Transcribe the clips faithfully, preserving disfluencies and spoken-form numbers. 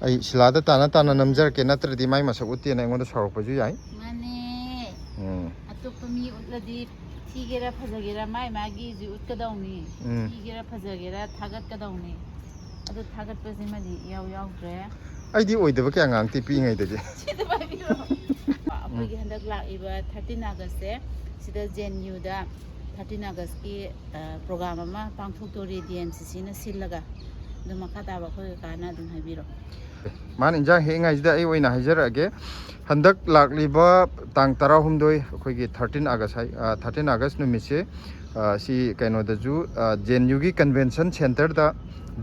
ꯑꯩ ꯁꯤꯂꯥꯗ ꯇꯥꯅ ꯇꯥꯅ ꯅꯝꯖꯔꯛꯀꯦ, ꯅꯠꯇ꯭ꯔꯗꯤ ꯃꯥꯏ ꯃꯁꯛ ꯎꯠꯇꯦꯅ ꯑꯩꯉꯣꯟꯗ ꯁꯥꯎꯔꯛꯄꯁꯨ ꯌꯥꯏ꯫ ꯃꯥꯅꯦ꯫ ꯎꯝ꯫ ꯑꯇꯣꯞꯄ ꯃꯤ ꯎꯠꯂꯗꯤ, ꯊꯤꯒꯦꯔꯥ ꯐꯖꯒꯦꯔꯥ, ꯃꯥꯏ ꯃꯥꯒꯤꯁꯨ ꯎꯠꯀꯗꯧꯅꯤ꯫ ꯎꯝ꯫ ꯊꯤꯒꯦꯔꯥ ꯐꯖꯒꯦꯔꯥ ꯊꯥꯒꯠꯀꯗꯧꯅꯤ꯫ ꯑꯗꯨ ꯊꯥꯒꯠꯄꯁꯤꯃꯗꯤ ꯏꯌꯥꯎ ꯌꯥꯎꯗ꯭ꯔꯦ꯫ ꯑꯩꯗꯤ ꯑꯣꯏꯗꯕ ꯀꯌꯥ ꯉꯥꯡꯇꯦ ꯄꯤꯛꯏꯉꯩꯗꯒꯤ꯫ ꯁꯤꯗ ꯄꯥꯏꯕꯤꯔꯣ꯫ ꯑꯩꯈꯣꯏꯒꯤ ꯍꯟꯗꯛ ꯂꯥꯛꯏꯕ thirteen Augustꯁꯦ, ꯁꯤꯗ J N Uꯗ thirteen Augustꯀꯤ, ꯑ, program ꯑꯃ ꯄꯥꯡꯊꯣꯛꯇꯣꯔꯤ, D M C Cꯅ ꯁꯤꯜꯂꯒ꯫ ꯑꯗꯨ ꯃꯈꯥ ꯇꯥꯕ ꯑꯩꯈꯣꯏ ꯀꯀꯥꯅ ꯑꯗꯨꯝ ꯍꯥꯏꯕꯤꯔꯣ꯫ ꯃꯥꯅ ꯏꯟꯖꯥꯡ ꯍꯦꯛꯏꯉꯩꯁꯤꯗ ꯑꯩ ꯑꯣꯏꯅ ꯍꯥꯏꯖꯔꯛꯑꯒꯦ꯫ ꯍꯟꯗꯛ ꯂꯥꯛꯂꯤꯕ ꯇꯥꯡ ꯇꯔꯥꯍꯨꯝꯗꯣꯏ, ꯑꯩꯈꯣꯏꯒꯤ thirteen August ꯍꯥꯏ-, ꯑ, thirteen August ꯅꯨꯃꯤꯠꯁꯦ, ꯑ, ꯁꯤ ꯀꯩꯅꯣꯗꯁꯨ, ꯑ, J N Uꯒꯤ Convention Centreꯗ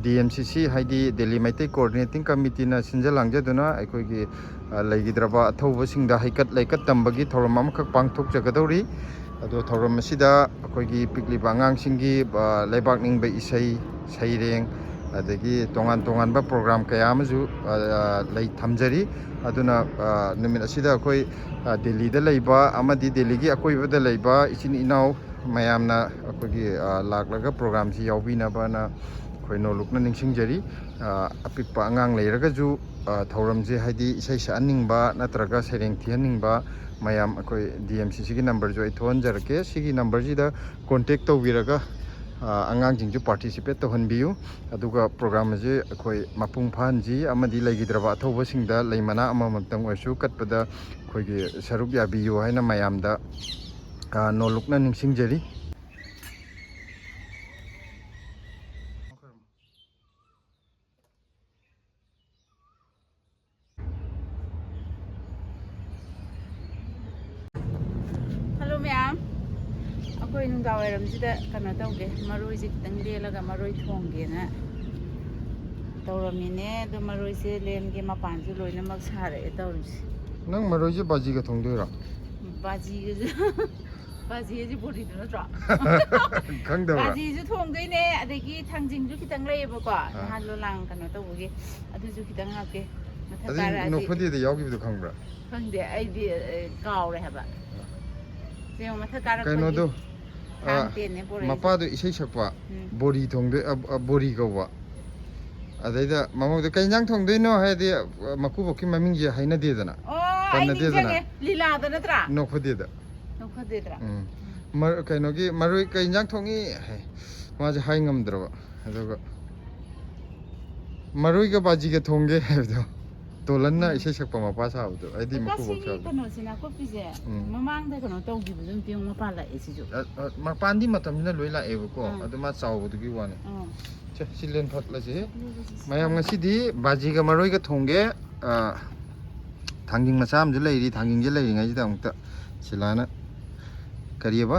D M C C, ꯍꯥꯏꯗꯤ ꯗꯦꯜꯂꯤ ꯃꯩꯇꯩ Coordinating Committeeꯅ ꯁꯤꯟꯖ ꯂꯥꯡꯖꯗꯨꯅ ꯑꯩꯈꯣꯏꯒꯤ, ꯑ, ꯂꯩꯈꯤꯗ꯭ꯔꯕ ꯑꯊꯧꯕꯁꯤꯡꯗ ꯍꯩꯀꯠ ꯂꯩꯀꯠ ꯇꯝꯕꯒꯤ ꯊꯧꯔꯝ ꯑꯃꯈꯛ ꯄꯥꯡꯊꯣꯛꯆꯒꯗꯧꯔꯤ꯫ ꯑꯗꯣ ꯊꯧꯔꯝ ꯑꯁꯤꯗ ꯑꯩꯈꯣꯏꯒꯤ ꯄꯤꯛꯂꯤꯕ ꯑꯉꯥꯡꯁꯤꯡꯒꯤ, ꯑ, ꯂꯩꯕꯥꯛ ꯅꯤꯡꯕ ꯏꯁꯩ, ꯁꯩꯔꯦꯡ, ꯑꯗꯒꯤ ꯇꯣꯉꯥꯟ ꯇꯣꯉꯥꯟꯕ program ꯀꯌꯥ ꯑꯃꯁꯨ, ꯑ, ꯑ, ꯂꯩ ꯊꯝꯖꯔꯤ꯫ ꯑꯗꯨꯅ, ꯑ, ꯅꯨꯃꯤꯠ ꯑꯁꯤꯗ ꯑꯩꯈꯣꯏ, ꯑ, ꯗꯦꯜꯂꯤꯗ ꯂꯩꯕ ꯑꯃꯗꯤ ꯗꯦꯜꯂꯤꯒꯤ ꯑꯀꯣꯏꯕꯗ ꯂꯩꯕ ꯏꯆꯤꯟ ꯏꯅꯥꯎ ꯃꯌꯥꯝꯅ ꯑꯩꯈꯣꯏꯒꯤ, ꯑ, ꯂꯥꯛꯂꯒ programꯁꯤ ꯌꯥꯎꯕꯤꯅꯕꯅ ꯑꯩꯈꯣꯏ ꯅꯣꯂꯨꯛꯅ ꯅꯤꯡꯁꯤꯡꯖꯔꯤ꯫ ꯑ, ꯑꯄꯤꯛꯄ ꯑꯉꯥꯡ ꯂꯩꯔꯒꯁꯨ, ꯑ, ꯊꯧꯔꯝꯁꯦ, ꯍꯥꯏꯗꯤ ꯏꯁꯩ ꯁꯛꯍꯟꯅꯤꯡꯕ ꯅꯠꯇ꯭ꯔꯒ ꯁꯩꯔꯦꯡ ꯊꯤꯍꯟꯅꯤꯡꯕ ꯃꯌꯥꯝ, ꯑꯩꯈꯣꯏ D M C Cꯒꯤ numberꯁꯨ ꯑꯩ ꯊꯣꯛꯍꯟꯖꯔꯛꯀꯦ꯫ ꯁꯤꯒꯤ numberꯁꯤꯗ contact ꯇꯧꯕꯤꯔꯒ, ꯑ, ꯑꯉꯥꯡꯁꯤꯡꯁꯨ participate ꯇꯧꯍꯟꯕꯤꯌꯨ꯫ ꯑꯗꯨꯒ program ꯑꯁꯤ ꯑꯩꯈꯣꯏ ꯃꯄꯨꯡ ꯐꯥꯍꯟꯁꯤ ꯑꯃꯗꯤ ꯂꯩꯈꯤꯗ꯭ꯔꯕ ꯑꯊꯧꯕꯁꯤꯡꯗ ꯂꯩ ꯃꯅꯥ ꯑꯃꯃꯝꯇꯪ ꯑꯣꯏꯔꯁꯨ ꯀꯠꯄꯗ ꯑꯩꯈꯣꯏꯒꯤ ꯁꯔꯨꯛ ꯌꯥꯕꯤꯌꯨ ꯍꯥꯏꯅ ꯃꯌꯥꯝꯗ, ꯑ, ꯅꯣꯂꯨꯛꯅ ꯅꯤꯡꯁꯤꯡꯖꯔꯤ꯫ Hello ꯃꯌꯥꯝ, ꯑꯩꯈꯣꯏ ꯅꯨꯡꯗꯥꯡ ꯋꯥꯏꯔꯝꯁꯤꯗ ꯀꯩꯅꯣ ꯇꯧꯒꯦ, ꯃꯔꯣꯏꯁꯦ ꯈꯤꯇꯪ ꯂꯦꯜꯂꯒ ꯃꯔꯣꯏ ꯊꯣꯡꯒꯦꯅ ꯇꯧꯔꯝꯃꯤꯅꯦ꯫ ꯑꯗꯣ ꯃꯔꯣꯏꯁꯦ ꯂꯦꯟꯒꯦ, ꯃꯄꯥꯟꯁꯨ ꯂꯣꯏꯅꯃꯛ ꯁꯥꯔꯛꯑꯦ ꯇꯧꯔꯤꯁꯦ꯫ ꯅꯪ ꯃꯔꯣꯏꯁꯦ ꯕꯥꯖꯤꯒ ꯊꯣꯡꯗꯣꯏꯔꯣ? ꯕꯥꯖꯤꯒꯁꯨ ꯕꯥꯖꯤ ꯍꯥꯏꯁꯦ ꯕꯣꯔꯤꯗꯣ ꯅꯠꯇ꯭ꯔꯣ? ꯈꯪꯗꯕ꯭ꯔꯥ? ꯕꯥꯖꯤꯁꯨ ꯊꯣꯡꯗꯣꯏꯅꯦ, ꯑꯗꯒꯤ ꯊꯥꯡꯖꯤꯡꯁꯨ ꯈꯤꯇꯪ ꯂꯩꯌꯦꯕꯀꯣ, ꯑꯥ꯫ ꯅꯍꯥꯟ ꯂꯣꯂꯥꯡ ꯀꯩꯅꯣ ꯇꯧꯕꯒꯤ, ꯑꯗꯨꯁꯨ ꯈꯤꯇꯪ ꯍꯥꯞꯀꯦ꯫ ꯃꯊꯛ ꯑꯗꯩ ꯀꯥꯔꯛꯑꯗꯤ ꯅꯣꯛꯐꯗꯦꯗ ꯌꯥꯎꯈꯤꯕꯗꯣ ꯈꯪꯕ꯭ꯔꯥ? ꯈꯪꯗꯦ, ꯑꯩꯗꯤ, ꯑ, ꯀꯥꯎꯔꯦ ꯍꯥꯏꯕ꯫ ꯁꯦ ꯌꯦꯡꯉꯣ, ꯃꯊꯛ ꯀꯥꯔꯛꯄꯒꯤ ꯀꯩꯅꯣꯗꯣ, ꯊꯥꯡ ꯑ, ꯇꯦꯟꯅꯦ ꯄꯣꯔꯛꯏꯁꯦ꯫ ꯃꯄꯥꯗꯣ ꯏꯁꯩ ꯁꯛꯄ, ꯎꯝ꯫ ꯕꯣꯔꯤ ꯊꯣꯡꯗꯣꯏ-, ꯑ, ꯑ, ꯕꯣꯔꯤ ꯀꯧꯕ꯫ ꯑꯗꯩꯗ ꯃꯃꯧꯗ "ꯀꯩ ꯏꯟꯖꯥꯡ ꯊꯣꯡꯗꯣꯏꯅꯣ?" ꯍꯥꯏꯗꯤ ꯃꯀꯨꯕꯣꯛꯀꯤ ꯃꯃꯤꯡꯁꯦ ꯍꯥꯏꯅꯗꯦꯗꯅ꯫ ꯑꯣ, ꯑꯩ ꯄꯟꯅꯗꯦꯗꯅ꯫ ꯅꯤꯡꯁꯤꯡꯉꯦ꯫ ꯂꯤꯂꯥꯗ ꯅꯠꯇ꯭ꯔꯥ? ꯅꯣꯛꯐꯗꯦꯗ꯫ ꯅꯣꯛꯐꯗꯦꯗ꯭ꯔꯥ? ꯎꯝ꯫ ꯃꯔ-, ꯀꯩꯅꯣꯒꯤ ꯃꯔꯣꯏ "ꯀꯩ ꯏꯟꯖꯥꯡ ꯊꯣꯡꯉꯤ?" ꯍꯥꯏ꯫ ꯃꯥꯁꯦ ꯍꯥꯏ ꯉꯝꯗ꯭ꯔꯕ꯫ ꯑꯗꯨꯒ "ꯃꯔꯣꯏꯒ ꯕꯥꯖꯤꯒ ꯊꯣꯡꯒꯦ" ꯍꯥꯏꯕꯗꯣ꯫ ꯇꯣꯂꯟꯅ ꯎꯝ꯫ ꯏꯁꯩ ꯁꯛꯄ ꯃꯄꯥ ꯁꯥꯕꯗꯣ꯫ ꯑꯩꯗꯤ ꯀꯀꯥ, ꯃꯀꯨꯕꯣꯛ ꯁꯤ ꯁꯥꯕꯗꯣ꯫ ꯀꯩꯅꯣꯁꯤꯅ ꯑꯀꯨꯞꯄꯤꯁꯦ ꯎꯝ꯫ ꯃꯃꯥꯡꯗ ꯀꯩꯅꯣ ꯇꯧꯈꯤꯕꯗꯨ ꯑꯝꯇ ꯌꯦꯡꯉꯨ, ꯃꯄꯥꯟ ꯂꯥꯛꯑꯦ ꯁꯤꯁꯨ꯫ ꯑ, ꯑ, ꯃꯄꯥꯟꯗꯤ ꯃꯇꯝꯁꯤꯅ ꯂꯣꯏ ꯂꯥꯛꯑꯦꯕꯀꯣ꯫ ꯎꯝ꯫ ꯑꯗꯨ ꯃꯥ ꯆꯥꯎꯕꯗꯨꯒꯤ ꯋꯥꯅꯤ꯫ ꯎꯝ꯫ ꯁꯦ, ꯁꯤ ꯂꯦꯟ ꯐꯠꯂꯁꯤ꯫ ꯃꯌꯥꯝ ꯉꯁꯤꯗꯤ ꯕꯥꯖꯤꯒ ꯃꯔꯣꯏꯒ ꯊꯣꯡꯒꯦ꯫ ꯑ, ꯊꯥꯡꯖꯤꯡ ꯃꯆꯥ ꯑꯃꯁꯨ ꯂꯩꯔꯤ꯫ ꯊꯥꯡꯖꯤꯡꯁꯦ ꯂꯩꯔꯤꯉꯩꯁꯤꯗ ꯑꯃꯨꯛꯇ ꯁꯤꯂꯥꯅ ꯀꯔꯤꯑꯕ?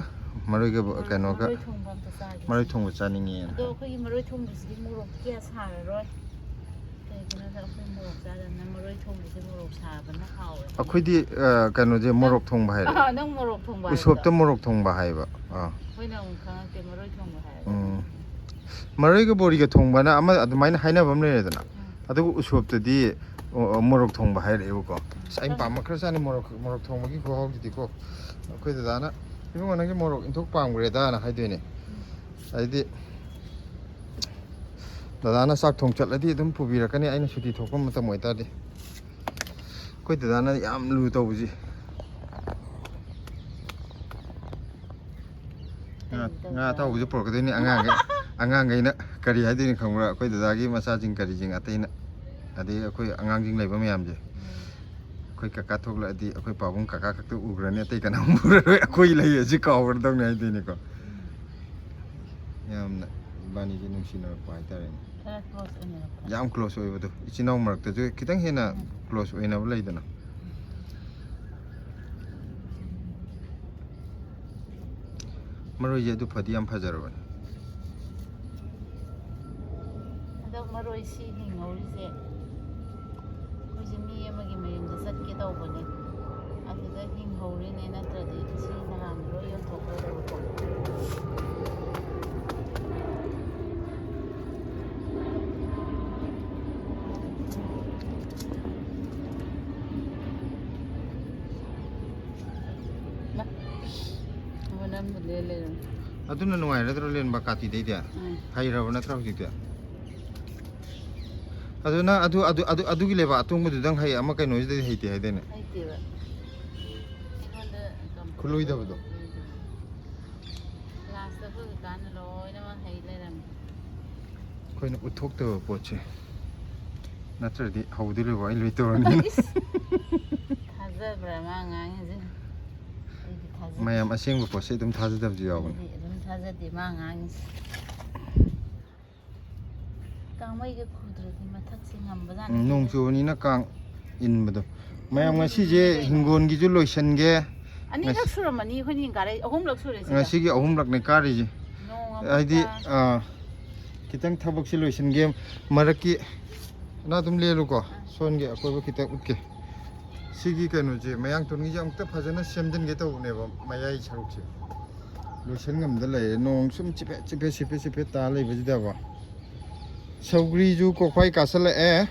ꯃꯔꯣꯏꯒ ꯕ-, ꯑ, ꯀꯩꯅꯣꯒ ꯃꯔꯣꯏ ꯊꯣꯡꯕ ꯑꯝꯇ ꯆꯥꯒꯦ꯫ ꯃꯔꯣꯏ ꯊꯣꯡꯕ ꯆꯥꯅꯤꯡꯉꯦꯅ꯫ ꯑꯗꯣ ꯑꯩꯈꯣꯏꯒꯤ ꯃꯔꯣꯏ ꯊꯣꯡꯕꯁꯤꯗꯤ ꯃꯣꯔꯣꯛ ꯀꯌꯥ ꯁꯥꯔꯔꯣꯏ꯫ ꯀꯩꯒꯤꯅꯣꯗ ꯑꯩꯈꯣꯏ ꯃꯣꯔꯣꯛ ꯆꯥꯗꯕꯅ ꯃꯔꯣꯏ ꯊꯣꯡꯕꯁꯦ ꯃꯣꯔꯣꯛ ꯁꯥꯕꯅ ꯍꯥꯎꯋꯦ꯫ ꯑꯩꯈꯣꯏꯗꯤ, ꯑ, ꯀꯩꯅꯣꯁꯦ ꯃꯣꯔꯣꯛ ꯊꯣꯡꯕ ꯍꯥꯏꯔꯦ꯫ ꯑ, ꯅꯪ ꯃꯣꯔꯣꯛ ꯊꯣꯡꯕ ꯍꯥꯏꯕꯗꯣ꯫ ꯎꯁꯣꯞꯇ ꯃꯣꯔꯣꯛ ꯊꯣꯡꯕ ꯍꯥꯏꯕ꯫ ꯑꯥ꯫ ꯑꯩꯈꯣꯏꯅ ꯑꯃꯨꯛ ꯈꯪꯉꯛꯇꯦ ꯃꯔꯣꯏ ꯊꯣꯡꯕ ꯍꯥꯏꯕꯗꯣ꯫ ꯎꯝ꯫ ꯃꯔꯣꯏꯒ ꯕꯣꯔꯤꯒ ꯊꯣꯡꯕꯅ ꯑꯃ ꯑꯗꯨꯃꯥꯏꯅ ꯍꯥꯏꯅꯕ ꯑꯃ ꯂꯩꯔꯦꯗꯅ꯫ ꯎꯝ꯫ ꯑꯗꯨꯒ ꯎꯁꯣꯞꯇꯗꯤ, ꯑꯣ, ꯑꯣ, ꯃꯣꯔꯣꯛ ꯊꯣꯡꯕ ꯍꯥꯏꯔꯛꯑꯦꯕꯀꯣ꯫ ꯑꯁ, ꯑꯩꯅ ꯈꯪꯉꯦ꯫ ꯄꯥꯝꯕ ꯈꯔ ꯆꯥꯅꯤ ꯃꯣꯔꯣꯛ, ꯃꯣꯔꯣꯛ ꯊꯣꯡꯕꯒꯤ ꯈꯨꯍꯥꯎꯁꯤꯗꯤꯀꯣ꯫ ꯑꯩꯈꯣꯏ ꯗꯗꯥꯅ "ꯏꯕꯨꯡꯉꯣ, ꯅꯪꯒꯤ ꯃꯣꯔꯣꯛ ꯏꯟꯊꯣꯛ ꯄꯥꯝꯈ꯭ꯔꯦꯗꯥꯅ" ꯍꯥꯏꯗꯣꯏꯅꯦ꯫ ꯑꯗꯩꯗꯤ ꯗꯗꯥꯅ ꯆꯥꯛ ꯊꯣꯡ ꯆꯠꯂꯗꯤ ꯑꯗꯨꯝ ꯄꯨꯕꯤꯔꯛꯀꯅꯤ, ꯑꯩꯅ ꯁꯨꯇꯤ ꯊꯣꯛꯄ ꯃꯇꯝ ꯑꯣꯏꯇꯥꯔꯗꯤ꯫ ꯑꯩꯈꯣꯏ ꯗꯗꯥꯅ ꯌꯥꯝ ꯂꯨ ꯇꯧꯕꯁꯤ꯫ ꯉꯥ, ꯀꯔꯤ ꯇꯧꯕ? ꯉꯥ ꯑꯇꯥꯎꯕꯁꯨ ꯄꯨꯔꯛꯀꯗꯣꯏꯅꯤ꯫ ꯑꯉꯥꯡꯈꯩ, ꯑꯉꯥꯡꯈꯩꯅ ꯀꯔꯤ ꯍꯥꯏꯗꯣꯏꯅꯣ ꯈꯪꯕ꯭ꯔꯥ? ꯑꯩꯈꯣꯏ ꯗꯗꯥꯒꯤ ꯃꯆꯥꯁꯤꯡ ꯀꯔꯤꯁꯤꯡ ꯑꯇꯩꯅ, ꯑꯗꯩ ꯑꯩꯈꯣꯏ ꯑꯉꯥꯡꯁꯤꯡ ꯂꯩꯕ ꯃꯌꯥꯝꯁꯦ, ꯑꯩꯈꯣꯏ ꯀꯀꯥ ꯊꯣꯛꯂꯛꯑꯗꯤ ꯑꯩꯈꯣꯏ ꯄꯥꯕꯨꯡ ꯀꯀꯥ ꯈꯛꯇ ꯎꯈ꯭ꯔꯅꯤ, ꯑꯇꯩ ꯀꯅꯥꯝ ꯎꯔꯔꯣꯏ, ꯑꯩꯈꯣꯏ ꯂꯩ ꯑꯁꯤ ꯀꯥꯎꯈ꯭ꯔꯗꯧꯅꯤ ꯍꯥꯏꯗꯣꯏꯅꯤꯀꯣ꯫ ꯌꯥꯝꯅ ꯏꯕꯥꯅꯤꯁꯦ ꯅꯨꯡꯁꯤꯅꯔꯛꯄ ꯍꯥꯏꯇꯥꯔꯦꯅꯦ꯫ ꯈꯔ close ꯑꯣꯏꯅꯔꯛꯄ꯫ ꯌꯥꯝ close ꯑꯣꯏꯕꯗꯣ, ꯏꯆꯤꯟ ꯏꯅꯥꯎ ꯃꯔꯛꯇꯁꯨ ꯈꯤꯇꯪ ꯍꯦꯟꯅ close ꯑꯣꯏꯅꯕ ꯂꯩꯗꯅ꯫ ꯃꯔꯣꯏꯁꯦ ꯑꯗꯨ ꯐꯗꯤ ꯌꯥꯝ ꯐꯖꯔꯕꯅꯦ꯫ ꯍꯟꯗꯛ ꯃꯔꯣꯏ ꯁꯤ ꯍꯤꯡꯍꯧꯔꯤꯁꯦ, ꯑꯩꯈꯣꯏꯁꯦ ꯃꯤ ꯑꯃꯒꯤ ꯃꯌꯨꯝꯗ ꯆꯠꯀꯦ ꯇꯧꯕꯅꯦ, ꯑꯗꯨꯗ ꯍꯤꯡꯍꯧꯔꯤꯅꯦ, ꯅꯠꯇ꯭ꯔꯗꯤ ꯁꯤ ꯅꯍꯥꯟ ꯂꯣꯏ ꯌꯣꯟꯊꯣꯛꯈ꯭ꯔꯗꯕ ꯄꯣꯠꯅꯤ꯫ ꯃꯥ, ꯃꯅꯝꯗꯨ ꯂꯦꯟ ꯂꯩꯔꯝꯃꯦ꯫ ꯑꯗꯨꯅ ꯅꯨꯡꯉꯥꯏꯔꯗ꯭ꯔꯣ ꯂꯦꯟꯕ ꯀꯥꯇꯤꯗꯩꯗꯤ? ꯎꯝ꯫ ꯍꯩꯔꯕ ꯅꯠꯇ꯭ꯔꯣ ꯍꯧꯖꯤꯛꯇꯤ? ꯑꯗꯨ ꯅꯪ ꯑꯗꯨ ꯑꯗꯨ ꯑꯗꯨ ꯑꯗꯨꯒꯤ ꯂꯩꯕꯥꯛ ꯑꯇꯣꯡꯕꯗꯨꯗꯪ ꯍꯩ, ꯑꯃ ꯀꯩꯅꯣꯁꯤꯗꯗꯤ ꯍꯩꯇꯦ ꯍꯥꯏꯗꯥꯏꯅꯦ? ꯍꯩꯇꯦꯕ꯫ ꯑꯩꯉꯣꯟꯗ ꯀꯝ- ꯈꯨꯠꯂꯣꯏꯗꯕꯗꯣ꯫ ꯂꯥꯁꯇ ꯑꯩꯈꯣꯏ ꯀꯀꯥꯅ ꯂꯣꯏꯅꯃꯛ ꯍꯩ ꯂꯩꯔꯝꯃꯦ꯫ ꯑꯩꯈꯣꯏꯅ ꯎꯠꯊꯣꯛꯇꯕ ꯄꯣꯠꯁꯦ ꯅꯠꯇ꯭ꯔꯗꯤ ꯍꯧꯗꯣꯔꯤꯕ ꯑꯩ ꯂꯣꯏ ꯇꯧꯔꯅꯤ꯫ ꯏꯁ! ꯊꯥꯖꯕ꯭ꯔꯥ ꯃꯥ ꯉꯥꯡꯉꯤꯁꯦ? ꯑꯩꯗꯤ ꯊꯥꯖꯗꯦ꯫ ꯃꯌꯥꯝ ꯑꯁꯦꯡꯕ ꯄꯣꯠꯁꯦ ꯑꯗꯨꯝ ꯊꯥꯖꯗꯕꯁꯨ ꯌꯥꯎꯕꯅꯦ꯫ ꯑꯩꯗꯤ ꯑꯗꯨꯝ ꯊꯥꯖꯗꯦ ꯃꯥ ꯉꯥꯡꯉꯤꯁꯦ꯫ ꯀꯥꯡꯃꯩꯒ ꯈꯨꯗ꯭ꯔꯗꯤ ꯃꯊꯛꯁꯦ ꯉꯝꯕꯖꯥꯠꯅꯤ꯫ ꯎꯝ, ꯅꯣꯡ ꯆꯨꯕꯅꯤꯅ ꯀꯥꯡ ꯏꯟꯕꯗꯣ꯫ ꯃꯌꯥꯝ ꯉꯁꯤꯁꯦ ꯀꯩꯅꯣ? ꯍꯤꯡꯒꯣꯟꯒꯤꯁꯨ ꯂꯣꯏꯁꯟꯒꯦ꯫ ꯑꯅꯤꯔꯛ ꯉꯁꯤ- ꯁꯨꯔꯝꯃꯅꯤ ꯑꯩꯈꯣꯏꯅ ꯀꯥꯔꯛꯏ, ꯑꯍꯨꯝꯂꯛ ꯁꯨꯔꯦ ꯁꯤꯒ꯫ ꯉꯁꯤꯒꯤ ꯑꯍꯨꯝꯂꯛꯅꯦ ꯀꯥꯔꯤꯁꯦ꯫ ꯅꯣꯡ ꯑꯃꯨꯛ ꯍꯥꯏꯗꯤ, ꯇꯥ꯫ ꯑꯥ, ꯈꯤꯇꯪ ꯊꯕꯛꯁꯦ ꯂꯣꯏꯁꯟꯒꯦ꯫ ꯃꯔꯛꯀꯤ ꯅꯪ ꯑꯗꯨꯝ ꯂꯦꯜꯂꯨꯀꯣ꯫ ꯑꯥ꯫ ꯁꯣꯟꯒꯦ, ꯑꯀꯣꯏꯕ ꯈꯤꯇꯪ ꯎꯠꯀꯦ꯫ ꯁꯤꯒꯤ ꯀꯩꯅꯣꯁꯦ, ꯃꯌꯥꯡꯇꯣꯟꯒꯤꯁꯦ ꯑꯃꯨꯛꯇ ꯐꯖꯅ ꯁꯦꯝꯖꯤꯟꯒꯦ ꯇꯧꯕꯅꯦꯕ, ꯃꯌꯥꯏ ꯁꯔꯨꯛꯁꯦ꯫ ꯂꯣꯏꯁꯟ ꯉꯝꯗ ꯂꯩꯔꯦ꯫ ꯅꯣꯡ ꯁꯨꯝ ꯆꯤꯐꯦꯠ ꯆꯤꯐꯦꯠ ꯆꯤꯐꯦꯠ ꯆꯤꯐꯦꯠ ꯇꯥ ꯂꯩꯕꯁꯤꯗꯕ꯫ ꯁꯧꯒ꯭ꯔꯤꯁꯨ ꯀꯣꯛꯐꯥꯏ ꯀꯥꯁꯜꯂꯛꯑꯦ꯫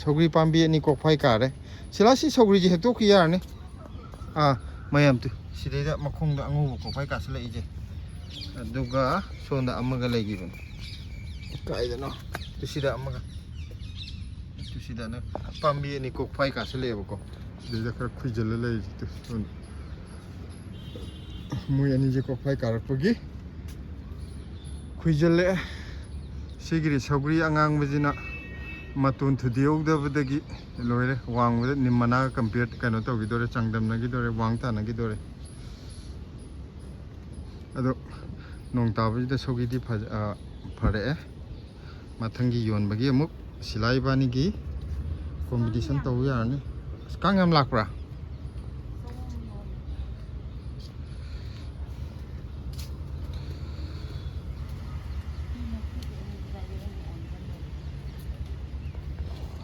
ꯁꯧꯒ꯭ꯔꯤ ꯄꯥꯝꯕꯤ ꯑꯅꯤ ꯀꯣꯛꯐꯥꯏ ꯀꯥꯔꯦ꯫ ꯁꯤꯂꯥ, ꯁꯤ ꯁꯧꯒ꯭ꯔꯤꯁꯦ ꯍꯦꯛꯇꯣꯛꯈꯤ ꯌꯥꯔꯅꯤ꯫ ꯑꯥ, ꯃꯌꯥꯝ ꯇꯨ, ꯁꯤꯗꯩꯗ ꯃꯈꯣꯡꯗ ꯑꯉꯧꯕ ꯀꯣꯛꯐꯥꯏ ꯀꯥꯁꯜꯂꯛꯏꯁꯦ꯫ ꯑꯗꯨꯒ ꯁꯣꯝꯗ ꯑꯃꯒ ꯂꯩꯈꯤꯕꯅꯤ꯫ ꯀꯥꯏꯗꯅꯣ? ꯇꯨ ꯁꯤꯗ ꯑꯃꯒ꯫ ꯇꯨ ꯁꯤꯗꯅ ꯄꯥꯝꯕꯤ ꯑꯅꯤ ꯀꯣꯛꯐꯥꯏ ꯀꯥꯁꯜꯂꯛꯑꯦꯕꯀꯣ꯫ ꯁꯤꯗꯩꯗ ꯈꯔ ꯈꯨꯏꯖꯜꯂ ꯂꯩꯔꯤꯁꯦ꯫ ꯇꯨ ꯁꯣꯝꯗ꯫ ꯃꯣꯏ ꯑꯅꯤꯁꯦ ꯀꯣꯛꯐꯥꯏ ꯀꯥꯔꯛꯄꯒꯤ ꯈꯨꯏꯖꯜꯂꯛꯑꯦ꯫ ꯁꯤꯒꯤꯗꯤ ꯁꯧꯒ꯭ꯔꯤ ꯑꯉꯥꯡꯕꯁꯤꯅ ꯃꯇꯣꯟ ꯊꯨꯗꯦꯛꯍꯧꯗꯕꯗꯒꯤ ꯂꯣꯏꯔꯦ꯫ ꯋꯥꯡꯕꯗ ꯅꯤꯝ ꯃꯅꯥꯒ ꯀꯝꯄꯤꯌꯔ ꯀꯩꯅꯣ ꯇꯧꯈꯤꯗꯣꯔꯦ, ꯆꯥꯡꯗꯝꯅꯈꯤꯗꯣꯔꯦ, ꯋꯥꯡ ꯇꯥꯅꯈꯤꯗꯣꯔꯦ꯫ ꯑꯗꯣ ꯅꯣꯡ ꯇꯥꯕꯁꯤꯗ ꯁꯧꯒ꯭ꯔꯤꯗꯤ ꯐꯖ-, ꯑ, ꯐꯔꯛꯑꯦ꯫ ꯃꯊꯪꯒꯤ ꯌꯣꯟꯕꯒꯤ ꯑꯃꯨꯛ ꯁꯤꯂꯥ ꯏꯕꯥꯅꯤꯒꯤ ꯀꯣꯝꯄꯤꯇꯤꯁꯟ ꯇꯧꯕ ꯌꯥꯔꯅꯤ꯫ ꯑꯁ, ꯀꯥꯡ ꯌꯥꯝ ꯂꯥꯛꯄ꯭ꯔꯥ?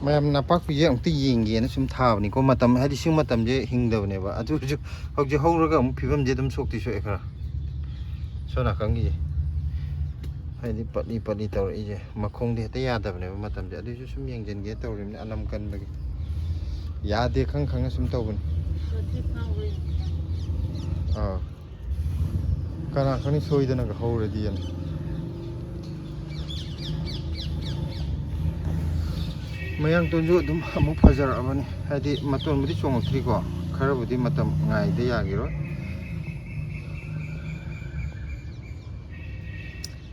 ꯃꯌꯥꯝ ꯅꯄꯥꯛꯄꯤꯁꯦ ꯑꯃꯨꯛꯇ ꯌꯦꯡꯒꯦꯅ ꯁꯨꯝ ꯊꯥꯕꯅꯤꯀꯣ꯫ ꯃꯇꯝ ꯍꯥꯏꯗꯤ ꯁꯤ ꯃꯇꯝꯁꯦ ꯍꯤꯡꯗꯕꯅꯦꯕ꯫ ꯑꯗꯨ ꯍꯧꯖꯤꯛ, ꯍꯧꯖꯤꯛ ꯍꯧꯔꯒ ꯑꯃꯨꯛ ꯐꯤꯕꯝꯁꯦ ꯑꯗꯨꯝ ꯁꯣꯛꯇꯤ ꯁꯣꯛꯑꯦ ꯈꯔ꯫ ꯁꯣꯝ ꯅꯥꯀꯟꯒꯤꯁꯦ ꯍꯥꯏꯗꯤ ꯄꯠꯂꯤ ꯄꯠꯂꯤ ꯇꯧꯔꯛꯏꯁꯦ꯫ ꯃꯈꯣꯡꯗꯤ ꯍꯦꯛꯇ ꯌꯥꯗꯕꯅꯦꯕ ꯃꯇꯝꯁꯦ꯫ ꯑꯗꯨꯏꯁꯨ ꯁꯨꯝ ꯌꯦꯡꯁꯤꯟꯒꯦ ꯇꯧꯔꯤꯕꯅꯤ, ꯑꯅꯝ ꯀꯟꯕꯒꯤ꯫ ꯌꯥꯗꯦ ꯈꯪ ꯈꯪꯅ ꯁꯨꯝ ꯇꯧꯕꯅꯤ꯫ ꯑꯥ꯫ ꯀꯅꯥ ꯈꯪꯅꯤ ꯁꯣꯏꯗꯅꯒ ꯍꯧꯔꯗꯤꯅ꯫ ꯃꯌꯥꯡꯇꯣꯟꯁꯨ ꯑꯗꯨꯝ ꯑꯃꯨꯛ ꯐꯖꯔꯛꯑꯕꯅꯤ, ꯍꯥꯏꯗꯤ ꯃꯇꯣꯟꯕꯨꯗꯤ ꯆꯣꯡꯉꯛꯇ꯭ꯔꯤꯀꯣ, ꯈꯔꯕꯨꯗꯤ ꯃꯇꯝ ꯉꯥꯏꯗ ꯌꯥꯈꯤꯔꯣꯏ꯫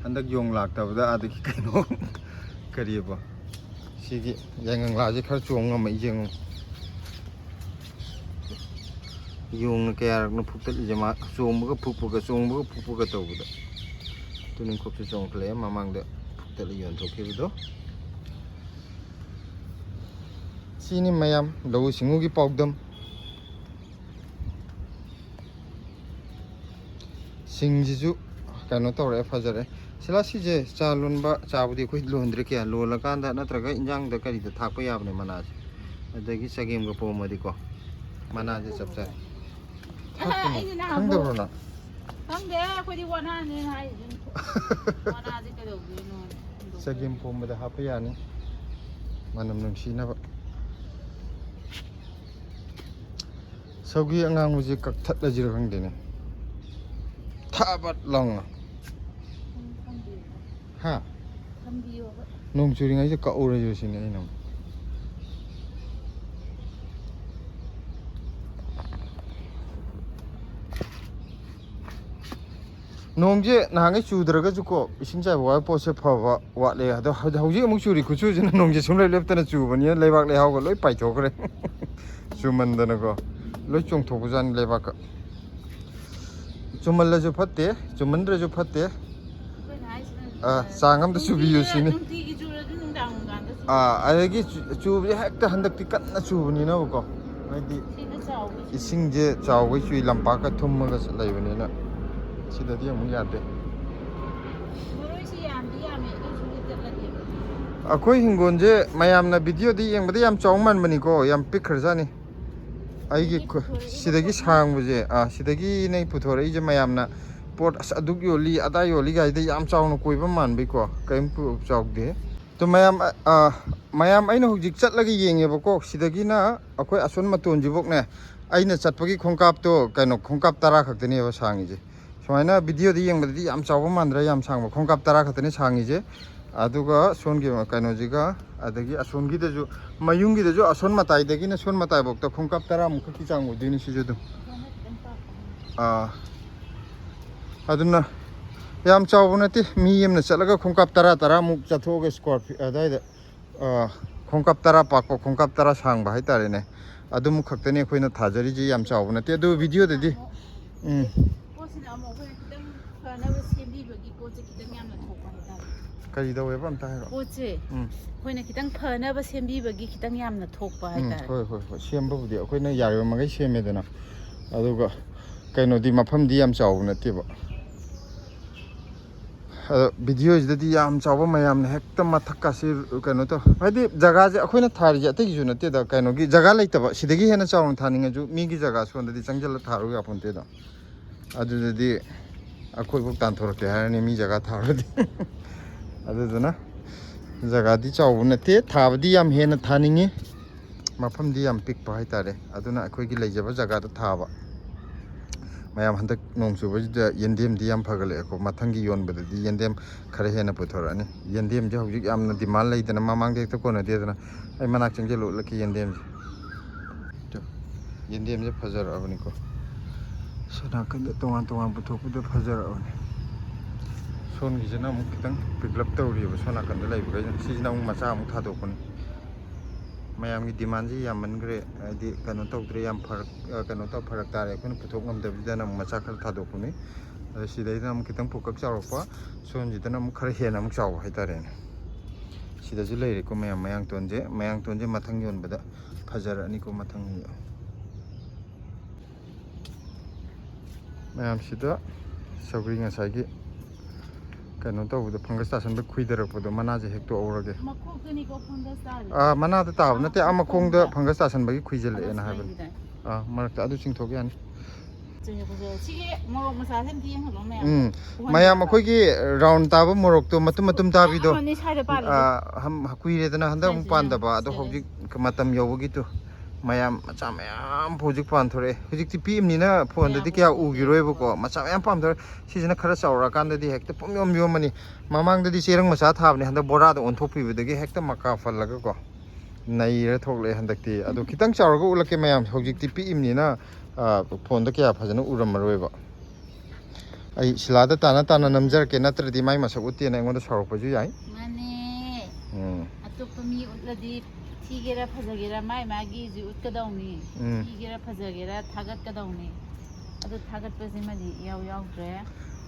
ꯍꯟꯗꯛ ꯌꯣꯡ ꯂꯥꯛꯇꯕꯗ ꯑꯗꯒꯤ ꯀꯩꯅꯣ ꯀꯔꯤꯑꯕ, ꯁꯤꯒꯤ ꯌꯥꯏꯉꯪꯂꯥꯁꯦ ꯈꯔ ꯆꯣꯡ ꯉꯝꯃꯛꯏ ꯌꯦꯡꯉꯨ꯫ ꯌꯣꯡꯅ ꯀꯌꯥꯔꯛꯅꯣ ꯐꯨꯛꯇꯠꯂꯤꯁꯦ, ꯃꯥ ꯆꯣꯡꯕꯒ ꯐꯨꯛꯄꯒ, ꯆꯣꯡꯕꯒ ꯐꯨꯛꯄꯒ ꯇꯧꯕꯗ꯫ ꯇꯨꯅꯤꯡꯈꯣꯛꯁꯨ ꯆꯣꯡꯈꯠꯂꯛꯑꯦ, ꯃꯃꯥꯡꯗ ꯐꯨꯛꯇꯠꯂ ꯌꯣꯟꯊꯣꯛꯈꯤꯕꯗꯣ꯫ ꯁꯤꯅꯤ ꯃꯌꯥꯝ ꯂꯧꯎ ꯁꯤꯡꯎꯒꯤ ꯄꯥꯎꯗꯝ꯫ ꯁꯤꯡꯁꯤꯁꯨ ꯀꯩꯅꯣ ꯇꯧꯔꯛꯑꯦ, ꯐꯖꯔꯛꯑꯦ꯫ ꯁꯤꯂꯥ, ꯁꯤꯁꯦ ꯆꯥ ꯂꯣꯟꯕ, ꯆꯥꯕꯨꯗꯤ ꯑꯩꯈꯣꯏ ꯂꯣꯟꯗ꯭ꯔꯦ ꯀꯌꯥ, ꯂꯣꯜꯂꯀꯥꯟꯗ ꯅꯠꯇ꯭ꯔꯒ ꯏꯟꯖꯥꯡꯗ ꯀꯔꯤꯗ ꯊꯥꯛꯄ ꯌꯥꯕꯅꯦ ꯃꯅꯥꯁꯦ꯫ ꯑꯗꯒꯤ ꯆꯒꯦꯝꯒ ꯄꯣꯝꯃꯗꯤꯀꯣ, ꯃꯅꯥꯁꯦ ꯆꯞ ꯆꯥꯏ꯫ ꯊꯥꯛꯄꯅꯦ꯫ ꯑꯩꯗꯤ ꯅꯍꯥꯟꯃꯨꯛ ꯈꯪꯗꯕ꯭ꯔꯣ ꯅꯪ? ꯈꯪꯗꯦ, ꯑꯩꯈꯣꯏꯗꯤ ꯋꯥꯅꯥꯅꯦꯅ ꯍꯥꯏꯔꯤꯗꯨꯅꯤ꯫ ꯋꯥꯅꯥꯁꯦ ꯀꯩꯗꯧꯗꯣꯏꯅꯣ? ꯆꯒꯦꯝ ꯄꯣꯝꯕꯗ ꯍꯥꯞꯄ ꯌꯥꯅꯤ, ꯃꯅꯝ ꯅꯨꯡꯁꯤꯅꯕ꯫ ꯁꯧꯒ꯭ꯔꯤ ꯑꯉꯥꯡꯕꯁꯦ ꯀꯛꯊꯠꯂꯁꯤꯔ ꯈꯪꯗꯦꯅꯦ, ꯊꯥꯕꯠ ꯂꯥꯎꯅ꯫ ꯍꯥ? ꯅꯣꯡ ꯆꯨꯔꯤꯉꯩꯗ ꯀꯛꯎꯔꯁꯤꯔ ꯁꯤꯅꯤ ꯑꯩꯅ ꯑꯃꯨꯛ꯫ ꯅꯣꯡꯁꯦ ꯅꯍꯥꯟꯈꯩ ꯆꯨꯗ꯭ꯔꯒꯁꯨꯀꯣ, ꯏꯁꯤꯡ ꯆꯥꯏꯕ ꯋꯥꯕ ꯄꯣꯠꯁꯦ ꯐꯕ ꯋꯥꯠꯂꯦ꯫ ꯑꯗꯣ ꯍꯧ-, ꯍꯧꯖꯤꯛ ꯑꯃꯨꯛ ꯆꯨꯔꯤ ꯈꯨꯠꯆꯨꯁꯤꯅ, ꯅꯣꯡꯁꯦ ꯁꯨꯡꯂꯦꯞ ꯂꯦꯞꯇꯅ ꯆꯨꯕꯅꯤꯅ ꯂꯩꯕꯥꯛ ꯂꯩꯍꯥꯎꯒ ꯂꯣꯏ ꯄꯥꯏꯊꯣꯛꯈ꯭ꯔꯦ꯫ ꯆꯨꯃꯟꯗꯅꯀꯣ, ꯂꯣꯏ ꯆꯣꯡꯊꯣꯛꯄꯖꯥꯠꯅꯤ ꯂꯩꯕꯥꯛꯀ꯫ ꯆꯨꯝꯃꯜꯂꯁꯨ ꯐꯠꯇꯦ, ꯆꯨꯝꯃꯟꯗ꯭ꯔꯁꯨ ꯐꯠꯇꯦ꯫ ꯑꯩꯈꯣꯏꯅ ꯍꯥꯏꯁꯤꯅ, ꯑꯥ, ꯆꯥꯡ ꯑꯝꯗ ꯅꯨꯡꯇꯤꯒꯤ ꯆꯨꯕꯤꯌꯨ ꯁꯤꯅꯤ꯫ ꯅꯨꯡꯇꯤꯒꯤ ꯆꯨꯔꯗꯤ ꯅꯨꯡꯗꯥꯡ ꯅꯨꯡꯗꯥꯡꯗ ꯆꯨ-, ꯑꯥ, ꯑꯗꯒꯤ ꯆꯨ-, ꯆꯨꯕꯁꯦ ꯍꯦꯛꯇ ꯍꯟꯗꯛꯇꯤ ꯀꯟꯅ ꯆꯨꯕꯅꯤꯅꯕꯀꯣ, ꯍꯥꯏꯗꯤ ꯁꯤꯅ ꯆꯥꯎꯕ ꯏꯁꯤꯡ꯫ ꯏꯁꯤꯡꯁꯦ ꯆꯥꯎꯕꯩ ꯆꯨꯏ, ꯂꯝꯄꯥꯛꯀ ꯊꯨꯝꯃꯒ ꯂꯩꯕꯅꯤꯅ ꯁꯤꯗꯗꯤ ꯑꯃꯨꯛ ꯌꯥꯗꯦ꯫ ꯃꯔꯣꯏꯁꯤ ꯌꯥꯝꯗꯤ ꯌꯥꯝꯃꯦ, ꯑꯗꯨꯏꯁꯨ ꯍꯦꯛꯇꯠꯂꯒꯦ꯫ ꯑꯩꯈꯣꯏ ꯍꯤꯡꯒꯣꯜꯁꯦ ꯃꯌꯥꯝꯅ ꯚꯤꯗꯤꯑꯣꯗ ꯌꯦꯡꯕꯗ ꯌꯥꯝ ꯆꯥꯎ ꯃꯥꯟꯕꯅꯤꯀꯣ, ꯌꯥꯝ ꯄꯤꯛꯈ꯭ꯔꯖꯥꯠꯅꯤ꯫ ꯑꯩꯒꯤ ꯁꯤꯗꯒꯤ ꯈꯨ-, ꯄꯨꯊꯣꯔꯛꯏꯕ ꯁꯤꯗꯒꯤ ꯄꯣꯠꯅꯤ꯫ ꯁꯥꯡꯕꯁꯦ, ꯑꯥ, ꯁꯤꯗꯒꯤꯅꯦ ꯄꯨꯊꯣꯔꯛꯏꯁꯦ ꯃꯌꯥꯝꯅ꯫ ꯄꯣꯠ ꯑꯁ ꯑꯗꯨꯛ ꯌꯣꯜꯂꯤ, ꯑꯗꯥ ꯌꯣꯜꯂꯤ ꯀꯥꯏꯗ ꯌꯥꯝ ꯆꯥꯎꯅ ꯀꯣꯏꯕ ꯃꯥꯟꯕꯩꯀꯣ, ꯀꯔꯤꯝ ꯄꯨ-, ꯆꯥꯎꯗꯦ꯫ ꯑꯗꯣ ꯃꯌꯥꯝ, ꯑ, ꯑ, ꯃꯌꯥꯝ, ꯑꯩꯅ ꯍꯧꯖꯤꯛ ꯆꯠꯂꯒ ꯌꯦꯡꯉꯦꯕꯀꯣ, ꯁꯤꯗꯒꯤꯅ ꯑꯩꯈꯣꯏ ꯑꯁꯣꯟ ꯃꯇꯣꯟꯁꯤꯐꯧꯅꯦ, ꯑꯩꯅ ꯆꯠꯄꯒꯤ ꯈꯣꯡꯀꯥꯞꯇꯣ, ꯀꯩꯅꯣ, ꯈꯣꯡꯀꯥꯞ ꯇꯔꯥ ꯈꯛꯇꯅꯦꯕ ꯁꯥꯡꯉꯤꯁꯦ꯫ ꯁꯨꯃꯥꯏꯅ ꯚꯤꯗꯤꯑꯣꯗ ꯌꯦꯡꯕꯗꯗꯤ ꯌꯥꯝ ꯆꯥꯎꯕ ꯃꯥꯟꯗ꯭ꯔꯥ? ꯌꯥꯝ ꯁꯥꯡꯕ ꯈꯣꯡꯀꯥꯞ ꯇꯔꯥ ꯈꯛꯇꯅꯦ ꯁꯥꯡꯉꯤꯁꯦ꯫ ꯑꯗꯨꯒ ꯁꯣꯝꯒꯤ ꯀꯩꯅꯣꯁꯤꯒ, ꯑꯗꯒꯤ ꯑꯁꯣꯝꯒꯤꯗꯁꯨ, ꯃꯌꯨꯝꯒꯤꯗꯁꯨ ꯑꯁꯣꯝ ꯃꯇꯥꯏꯗꯒꯤꯅ ꯁꯣꯝ ꯃꯇꯥꯏꯐꯥꯎꯇ ꯈꯣꯡꯀꯥꯞ ꯇꯔꯥꯃꯨꯛ ꯈꯛꯀꯤ ꯆꯥꯡ ꯑꯣꯏꯗꯣꯏꯅꯤ ꯁꯤꯁꯨ ꯑꯗꯨꯝ꯫ ꯑꯥ, ꯑꯗꯨꯅ ꯌꯥꯝ ꯆꯥꯎꯕ ꯅꯠꯇꯦ꯫ ꯃꯤ ꯑꯃꯅ ꯆꯠꯂꯒ ꯈꯣꯡꯀꯥꯞ ꯇꯔꯥ, ꯇꯔꯥꯃꯨꯛ ꯆꯠꯊꯣꯛꯑꯒ ꯁ꯭ꯀ꯭ꯋꯥꯔ ꯐꯤꯠ ꯑꯗꯨꯋꯥꯏꯗ, ꯑꯥ, ꯈꯣꯡꯀꯥꯞ ꯇꯔꯥ ꯄꯥꯛꯄ, ꯈꯣꯡꯀꯥꯞ ꯇꯔꯥ ꯁꯥꯡꯕ ꯍꯥꯏꯇꯥꯔꯦꯅꯦ꯫ ꯑꯗꯨꯃꯨꯛ ꯈꯛꯇꯅꯤ ꯑꯩꯈꯣꯏꯅ ꯊꯥꯖꯔꯤꯁꯦ, ꯌꯥꯝ ꯆꯥꯎꯕ ꯅꯠꯇꯦ꯫ ꯑꯗꯨ ꯚꯤꯗꯤꯑꯣꯗꯗꯤ, ꯎꯝ꯫ ꯄꯣꯠꯁꯤꯅ ꯑꯃꯨꯛ ꯑꯩꯈꯣꯏꯅ ꯈꯤꯇꯪ ꯐꯅꯕ ꯁꯦꯝꯕꯤꯕꯒꯤ ꯄꯣꯠꯁꯦ ꯈꯤꯇꯪ ꯌꯥꯝꯅ ꯊꯣꯛꯄ ꯍꯥꯏꯇꯥꯔꯦ꯫ ꯀꯔꯤ ꯇꯧꯋꯦꯕ ꯑꯝꯇ ꯍꯥꯏꯔꯣ? ꯄꯣꯠꯁꯦ ꯎꯝ꯫ ꯑꯩꯈꯣꯏꯅ ꯈꯤꯇꯪ ꯐꯅꯕ ꯁꯦꯝꯕꯤꯕꯒꯤ ꯈꯤꯇꯪ ꯌꯥꯝꯅ ꯊꯣꯛꯄ ꯎꯝ, ꯍꯥꯏꯇꯥꯔꯦ꯫ ꯍꯣꯏ, ꯍꯣꯏ, ꯍꯣꯏ꯫ ꯁꯦꯝꯕꯕꯨꯗꯤ ꯑꯩꯈꯣꯏꯅ ꯌꯥꯔꯤꯕ ꯃꯈꯩ ꯁꯦꯝꯃꯦꯗꯅ꯫ ꯑꯗꯨꯒ ꯀꯩꯅꯣꯗꯤ, ꯃꯐꯝꯗꯤ ꯌꯥꯝ ꯆꯥꯎꯕ ꯅꯠꯇꯦꯕ꯫ ꯑꯗꯣ ꯚꯤꯗꯤꯑꯣꯁꯤꯗꯗꯤ ꯌꯥꯝ ꯆꯥꯎꯕ, ꯃꯌꯥꯝꯅ ꯍꯦꯛꯇ ꯃꯊꯛꯀꯥꯁꯤ ꯀꯩꯅꯣ ꯇꯧ, ꯍꯥꯏꯗꯤ ꯖꯒꯥꯁꯦ ꯑꯩꯈꯣꯏꯅ ꯊꯥꯔꯤꯁꯦ ꯑꯇꯩꯒꯤꯁꯨ ꯅꯠꯇꯦꯗ, ꯀꯩꯅꯣꯒꯤ ꯖꯒꯥ ꯂꯩꯇꯕ꯫ ꯁꯤꯗꯒꯤ ꯍꯦꯟꯅ ꯆꯥꯎꯅ ꯊꯥꯅꯤꯡꯉꯁꯨ ꯃꯤꯒꯤ ꯖꯒꯥ ꯁꯣꯝꯗꯗꯤ ꯆꯪꯁꯤꯜꯂ ꯊꯥꯔꯨ ꯌꯥꯄꯣꯟꯇꯦꯗꯣ꯫ ꯑꯗꯨꯗꯗꯤ ꯑꯩꯈꯣꯏꯐꯧ ꯇꯥꯟꯊꯣꯔꯛꯀꯦ ꯍꯥꯏꯔꯅꯤ ꯃꯤ ꯖꯒꯥ ꯊꯥꯔꯨꯔꯗꯤ꯫ ꯑꯗꯨꯗꯨꯅ ꯖꯒꯥꯗꯤ ꯆꯥꯎꯕ ꯅꯠꯇꯦ, ꯊꯥꯕꯗꯤ ꯌꯥꯝ ꯍꯦꯟꯅ ꯊꯥꯅꯤꯡꯉꯤ꯫ ꯃꯐꯝꯗꯤ ꯌꯥꯝ ꯄꯤꯛꯄ ꯍꯥꯏꯇꯥꯔꯦ꯫ ꯑꯗꯨꯅ ꯑꯩꯈꯣꯏꯒꯤ ꯂꯩꯖꯕ ꯖꯒꯥꯗ ꯊꯥꯕ꯫ ꯃꯌꯥꯝ, ꯍꯟꯗꯛ ꯅꯣꯡ ꯆꯨꯕꯁꯤꯗ ꯌꯦꯟꯗꯦꯝꯗꯤ ꯌꯥꯝ ꯐꯒꯠꯂꯛꯑꯦꯀꯣ꯫ ꯃꯊꯪꯒꯤ ꯌꯣꯟꯕꯗꯗꯤ ꯌꯦꯟꯗꯦꯝ ꯈꯔ ꯍꯦꯟꯅ ꯄꯨꯊꯣꯔꯛꯑꯅꯤ꯫ ꯌꯦꯟꯗꯦꯝꯁꯦ ꯍꯧꯖꯤꯛ ꯌꯥꯝꯅ ꯗꯤꯃꯥꯟ ꯂꯩꯗꯅ, ꯃꯃꯥꯡꯗ ꯍꯦꯛꯇ ꯀꯣꯟꯅꯗꯦꯗꯅ꯫ ꯑꯩ ꯃꯅꯥꯛ ꯆꯪꯁꯤꯜꯂ ꯎꯠꯂꯛꯀꯦ ꯌꯦꯟꯗꯦꯝꯁꯦ꯫ ꯇꯨ, ꯌꯦꯟꯗꯦꯝꯁꯦ ꯐꯖꯔꯛꯑꯕꯅꯤꯀꯣ꯫ ꯁꯣꯝ ꯅꯥꯀꯟꯗ ꯇꯣꯉꯥꯟ ꯇꯣꯉꯥꯟ ꯄꯨꯊꯣꯛꯄꯗ ꯐꯖꯔꯛꯑꯕꯅꯤ꯫ ꯁꯣꯝꯒꯤꯁꯤꯅ ꯑꯃꯨꯛ ꯈꯤꯇꯪ ꯄꯤꯛꯂꯞ ꯇꯧꯔꯤꯑꯕ, ꯁꯣꯝ ꯅꯥꯀꯟꯗ ꯂꯩꯕꯈꯩꯁꯤꯅ꯫ ꯁꯤꯁꯤꯅ ꯑꯃꯨꯛ ꯃꯆꯥ ꯑꯃꯨꯛ ꯊꯥꯗꯣꯛꯄꯅꯤ꯫ ꯃꯌꯥꯝꯒꯤ ꯗꯤꯃꯥꯟꯁꯤ ꯌꯥꯝꯃꯟꯈ꯭ꯔꯦ, ꯍꯥꯏꯗꯤ ꯀꯩꯅꯣ ꯇꯧꯗ꯭ꯔꯦ, ꯌꯥꯝ ꯐꯔꯛ, ꯑ, ꯀꯩꯅꯣ ꯇꯧ, ꯐꯔꯛ ꯇꯥꯔꯦ, ꯑꯩꯈꯣꯏꯅ ꯄꯨꯊꯣꯛ ꯉꯝꯗꯕꯁꯤꯗꯅ ꯑꯃꯨꯛ ꯃꯆꯥ ꯈꯔ ꯊꯥꯗꯣꯛꯄꯅꯤ꯫ ꯑꯗ ꯁꯤꯗꯩꯗ ꯑꯃꯨꯛ ꯈꯤꯇꯪ ꯄꯨꯀꯛ ꯆꯥꯎꯔꯛꯄ, ꯁꯣꯝꯁꯤꯗꯅ ꯑꯃꯨꯛ ꯈꯔ ꯍꯦꯟꯅ ꯑꯃꯨꯛ ꯆꯥꯎꯕ ꯍꯥꯏꯇꯥꯔꯦꯅꯦ꯫ ꯁꯤꯗꯁꯨ ꯂꯩꯔꯦꯀꯣ ꯃꯌꯥꯝ, ꯃꯌꯥꯡꯇꯣꯟꯁꯦ꯫ ꯃꯌꯥꯡꯇꯣꯟꯁꯦ ꯃꯊꯪ ꯌꯣꯟꯕꯗ ꯐꯖꯔꯛꯑꯅꯤꯀꯣ ꯃꯊꯪ꯫ ꯃꯌꯥꯝꯁꯤꯗ ꯁꯧꯒ꯭ꯔꯤ ꯉꯁꯥꯏꯒꯤ ꯀꯩꯅꯣ ꯇꯧꯕꯗꯣ, ꯐꯪꯒꯁ ꯇꯥꯁꯟꯕ ꯈꯨꯏꯗꯔꯛꯄꯗꯣ, ꯃꯅꯥꯁꯦ ꯍꯦꯛꯇꯣꯛꯍꯧꯔꯒꯦ꯫ ꯃꯈꯣꯛꯇꯅꯤꯀꯣ ꯐꯪꯒꯁ ꯇꯥꯔꯤꯁꯦ꯫ ꯑꯥ, ꯃꯅꯥꯗ ꯇꯥꯕ ꯑꯥ, ꯅꯠꯇꯦ, ꯑꯥ, ꯃꯈꯣꯡꯗ ꯃꯈꯣꯡꯗ꯫ ꯐꯪꯒꯁ ꯇꯥꯁꯟꯕꯒꯤ ꯈꯨꯏꯖꯜꯂꯛꯑꯦꯅ ꯐꯪꯒꯁ ꯍꯥꯏꯕꯅꯤ꯫ ꯂꯩꯈꯤꯗꯥꯏ? ꯑꯥ, ꯃꯔꯛꯇ ꯑꯗꯨ ꯆꯤꯡꯊꯣꯛ ꯌꯥꯅꯤ꯫ ꯆꯤꯡꯊꯣꯛꯄꯁꯦ꯫ ꯁꯤꯒꯤ ꯃꯣꯔꯣꯛ ꯃꯆꯥꯁꯦ ꯑꯝꯇ ꯌꯦꯡꯍꯜꯂꯣ ꯃꯌꯥꯝ꯫ ꯎꯝ, ꯎꯍꯟꯕꯤꯔꯕ? ꯃꯌꯥꯝ ꯑꯩꯈꯣꯏꯒꯤ ꯔꯥꯎꯟ ꯇꯥꯕ ꯃꯣꯔꯣꯛꯇꯣ ꯃꯇꯨꯝ ꯃꯇꯨꯝ ꯇꯥꯕꯤꯗꯣ꯫ ꯑꯃꯅꯤ ꯁ꯭ꯋꯥꯏꯗ ꯄꯥꯜꯂꯤꯁꯦ꯫ ꯑꯥ, ꯍꯝ-, ꯀꯨꯏꯔꯦꯗꯅ ꯍꯟꯗꯛ ꯑꯃꯨꯛ ꯁ꯭ꯋꯥꯏꯁꯤꯗ ꯄꯥꯟꯗꯕ, ꯑꯗꯣ ꯁꯤꯗ ꯂꯩ꯫ ꯍꯧꯖꯤꯛ ꯃꯇꯝ ꯌꯧꯕꯒꯤꯗꯣ꯫ ꯃꯌꯥꯝ ꯃꯆꯥ ꯃꯌꯥꯝ ꯍꯧꯖꯤꯛ ꯄꯥꯟꯊꯣꯔꯛꯑꯦ꯫ ꯍꯧꯖꯤꯛꯇꯤ ꯄꯤꯛꯏꯕꯅꯤꯅ ꯐꯣꯟꯗꯗꯤ ꯀꯌꯥ ꯎꯈꯤꯔꯣꯏꯕꯀꯣ꯫ ꯃꯆꯥ ꯃꯌꯥꯝ ꯄꯥꯟꯊꯣꯔꯛꯑꯦ꯫ ꯁꯤꯁꯤꯅ ꯈꯔ ꯆꯥꯎꯔꯛꯑꯀꯥꯟꯗꯗꯤ ꯍꯦꯛꯇ ꯄꯨꯝꯌꯣꯝ ꯌꯣꯝꯃꯅꯤ꯫ ꯃꯃꯥꯡꯗꯗꯤ ꯆꯦꯔꯪ ꯃꯆꯥ ꯊꯥꯕꯅꯦ, ꯍꯟꯗꯛ ꯕꯣꯔꯥꯗ ꯑꯣꯟꯊꯣꯛꯄꯤꯕꯗꯒꯤ ꯍꯦꯛꯇ ꯃꯀꯥ ꯐꯜꯂꯒꯀꯣ ꯅꯩꯔ ꯊꯣꯛꯂꯛꯑꯦ ꯍꯟꯗꯛꯇꯤ꯫ ꯑꯗꯣ ꯈꯤꯇꯪ ꯆꯥꯎꯔꯒ ꯎꯠꯂꯛꯀꯦ ꯃꯌꯥꯝ꯫ ꯍꯧꯖꯤꯛꯇꯤ ꯄꯤꯛꯏꯕꯅꯤꯅ, ꯑ, ꯐꯣꯟꯗ ꯀꯌꯥ ꯐꯖꯅ ꯎꯔꯝꯃꯔꯣꯏꯕ꯫ ꯑꯩ ꯁꯤꯂꯥꯗ ꯇꯥꯅ ꯇꯥꯅ ꯅꯝꯖꯔꯛꯀꯦ, ꯅꯠꯇ꯭ꯔꯗꯤ ꯃꯥꯏ ꯃꯁꯛ ꯎꯠꯇꯦꯅ ꯑꯩꯉꯣꯟꯗ ꯁꯥꯎꯔꯛꯄꯁꯨ ꯌꯥꯏ꯫ ꯃꯥꯅꯦ꯫ ꯎꯝ꯫ ꯑꯇꯣꯞꯄ ꯃꯤ ꯎꯠꯂꯗꯤ ꯊꯤꯒꯦꯔꯥ ꯐꯖꯒꯦꯔꯥ ꯃꯥꯏ ꯃꯥꯒꯤꯁꯨ ꯎꯠꯀꯗꯧꯅꯤ꯫ ꯎꯝ꯫ ꯊꯤꯒꯦꯔꯥ ꯐꯖꯒꯦꯔꯥ ꯊꯥꯒꯠꯀꯗꯧꯅꯤ꯫ ꯑꯗꯨ ꯊꯥꯒꯠꯄꯁꯤꯃꯗꯤ ꯏꯌꯥꯎ ꯌꯥꯎꯗ꯭ꯔꯦ꯫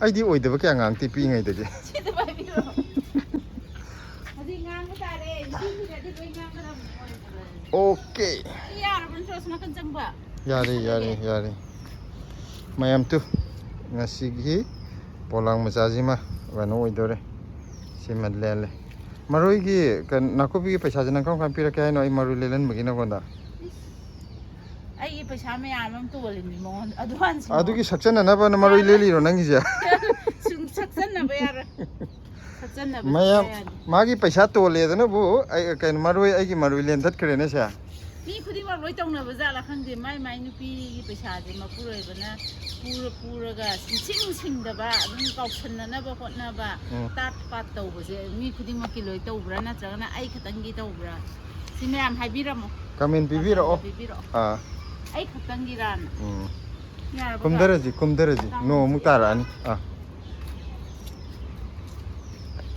ꯑꯩꯗꯤ ꯑꯣꯏꯗꯕ ꯀꯌꯥ ꯉꯥꯡꯇꯦ ꯄꯤꯛꯏꯉꯩꯗꯗꯤ꯫ ꯁꯤꯗ ꯄꯥꯏꯕꯤꯔꯣ꯫ ꯍꯧꯖꯤꯛ ꯉꯥꯡꯕ ꯇꯥꯔꯦ꯫ ꯅꯨꯄꯤꯁꯤꯡꯅꯗꯤ ꯂꯣꯏ ꯉꯥꯡꯒꯗꯕꯅꯤ꯫ ꯑꯣꯀꯦ꯫ ꯁꯤ ꯌꯥꯔꯕ ꯅꯠꯇ꯭ꯔꯣ? ꯑꯁꯣꯝ ꯅꯥꯀꯟ ꯆꯪꯕ? ꯌꯥꯔꯦ, ꯌꯥꯔꯦ, ꯌꯥꯔꯦ꯫ ꯃꯌꯥꯝ ꯇꯨ, ꯉꯁꯤꯒꯤ ꯄꯣꯂꯥꯡ ꯃꯆꯥꯁꯤꯃ ꯀꯩꯅꯣ ꯑꯣꯏꯗꯣꯔꯦ꯫ ꯁꯤꯃ ꯂꯦꯜꯂꯦ꯫ ꯃꯔꯣꯏꯒꯤ ꯀꯩꯅꯣ, ꯅꯥꯀꯨꯞꯄꯤꯒꯤ ꯄꯩꯁꯥꯁꯤ ꯅꯪ ꯀꯔꯝ ꯀꯥꯟ ꯄꯤꯔꯛꯀꯦ ꯍꯥꯏꯅꯣ? ꯑꯩ ꯃꯔꯣꯏ ꯂꯦꯜꯍꯟꯕꯒꯤ ꯅꯉꯣꯟꯗ꯫ ꯑꯩꯒꯤ ꯄꯩꯁꯥ ꯃꯌꯥꯝ ꯑꯃ ꯇꯣꯜꯂꯤꯅꯤ ꯃꯉꯣꯟꯗ꯫ ꯑꯗꯨ ꯍꯥꯟꯅ ꯁꯤꯡꯉꯣ꯫ ꯑꯗꯨꯒꯤ ꯁꯛꯆꯟꯅꯅꯕꯅ ꯃꯔꯣꯏ ꯌꯥꯔꯣꯏ꯫ ꯂꯦꯜꯂꯤꯔꯣ ꯅꯪꯒꯤꯁꯦ? ꯁꯨꯝ ꯁꯛꯆꯟꯅꯕ ꯌꯥꯔꯣꯏ꯫ ꯁꯛꯆꯟꯅꯕ ꯃꯌꯥꯝ, ꯁꯨꯡꯌꯥ ꯌꯥꯗꯦ꯫ ꯃꯥꯒꯤ ꯄꯩꯁꯥ ꯇꯣꯜꯂꯦꯗꯅꯕꯨ ꯑꯩ, ꯀꯩꯅꯣ, ꯃꯔꯣꯏ, ꯑꯩꯒꯤ ꯃꯔꯣꯏ ꯂꯦꯟꯊꯠꯈ꯭ꯔꯦꯅꯦ ꯁꯦ꯫ ꯃꯤ ꯈꯨꯗꯤꯡꯃꯛ ꯂꯣꯏ ꯇꯧꯅꯕ ꯖꯥꯠꯂꯥ ꯈꯪꯗꯦ, ꯃꯥꯏ ꯃꯥꯏ ꯅꯨꯄꯤꯒꯤ ꯄꯩꯁꯥꯁꯦ ꯃꯄꯨꯔꯣꯏꯕꯅ ꯄꯨꯔ ꯄꯨꯔꯒ ꯁꯤꯡꯁꯤꯡ ꯁꯤꯡꯗꯕ, ꯑꯗꯨꯝ ꯀꯥꯎꯁꯟꯅꯅꯕ ꯍꯣꯠꯅꯕ, ꯎꯝ꯫ ꯇꯥꯠ ꯄꯥꯠ ꯇꯧꯕꯁꯦ ꯃꯤ ꯈꯨꯗꯤꯡꯃꯛꯀꯤ ꯂꯣꯏ ꯇꯧꯕ꯭ꯔꯥ ꯅꯠꯇ꯭ꯔꯒꯅ ꯑꯩ ꯈꯛꯇꯪꯒꯤ ꯇꯧꯕ꯭ꯔꯥ? ꯁꯤ ꯃꯌꯥꯝ ꯍꯥꯏꯕꯤꯔꯝꯃꯣ꯫ ꯀꯃꯦꯟ ꯄꯤꯕꯤꯔꯛꯑꯣ꯫ ꯀꯃꯦꯟꯗ ꯄꯤꯕꯤꯔꯛꯑꯣ꯫ ꯑꯥ꯫ ꯑꯩ ꯈꯛꯇꯪꯒꯤꯔꯥꯅ꯫ ꯎꯝ꯫ ꯌꯥꯔꯕ? ꯀꯨꯝꯊꯔꯁꯤ, ꯀꯨꯝꯊꯔꯁꯤ꯫ ꯅꯣꯡ ꯑꯃꯨꯛ ꯇꯥꯔꯛꯑꯅꯤ꯫ ꯑꯥ꯫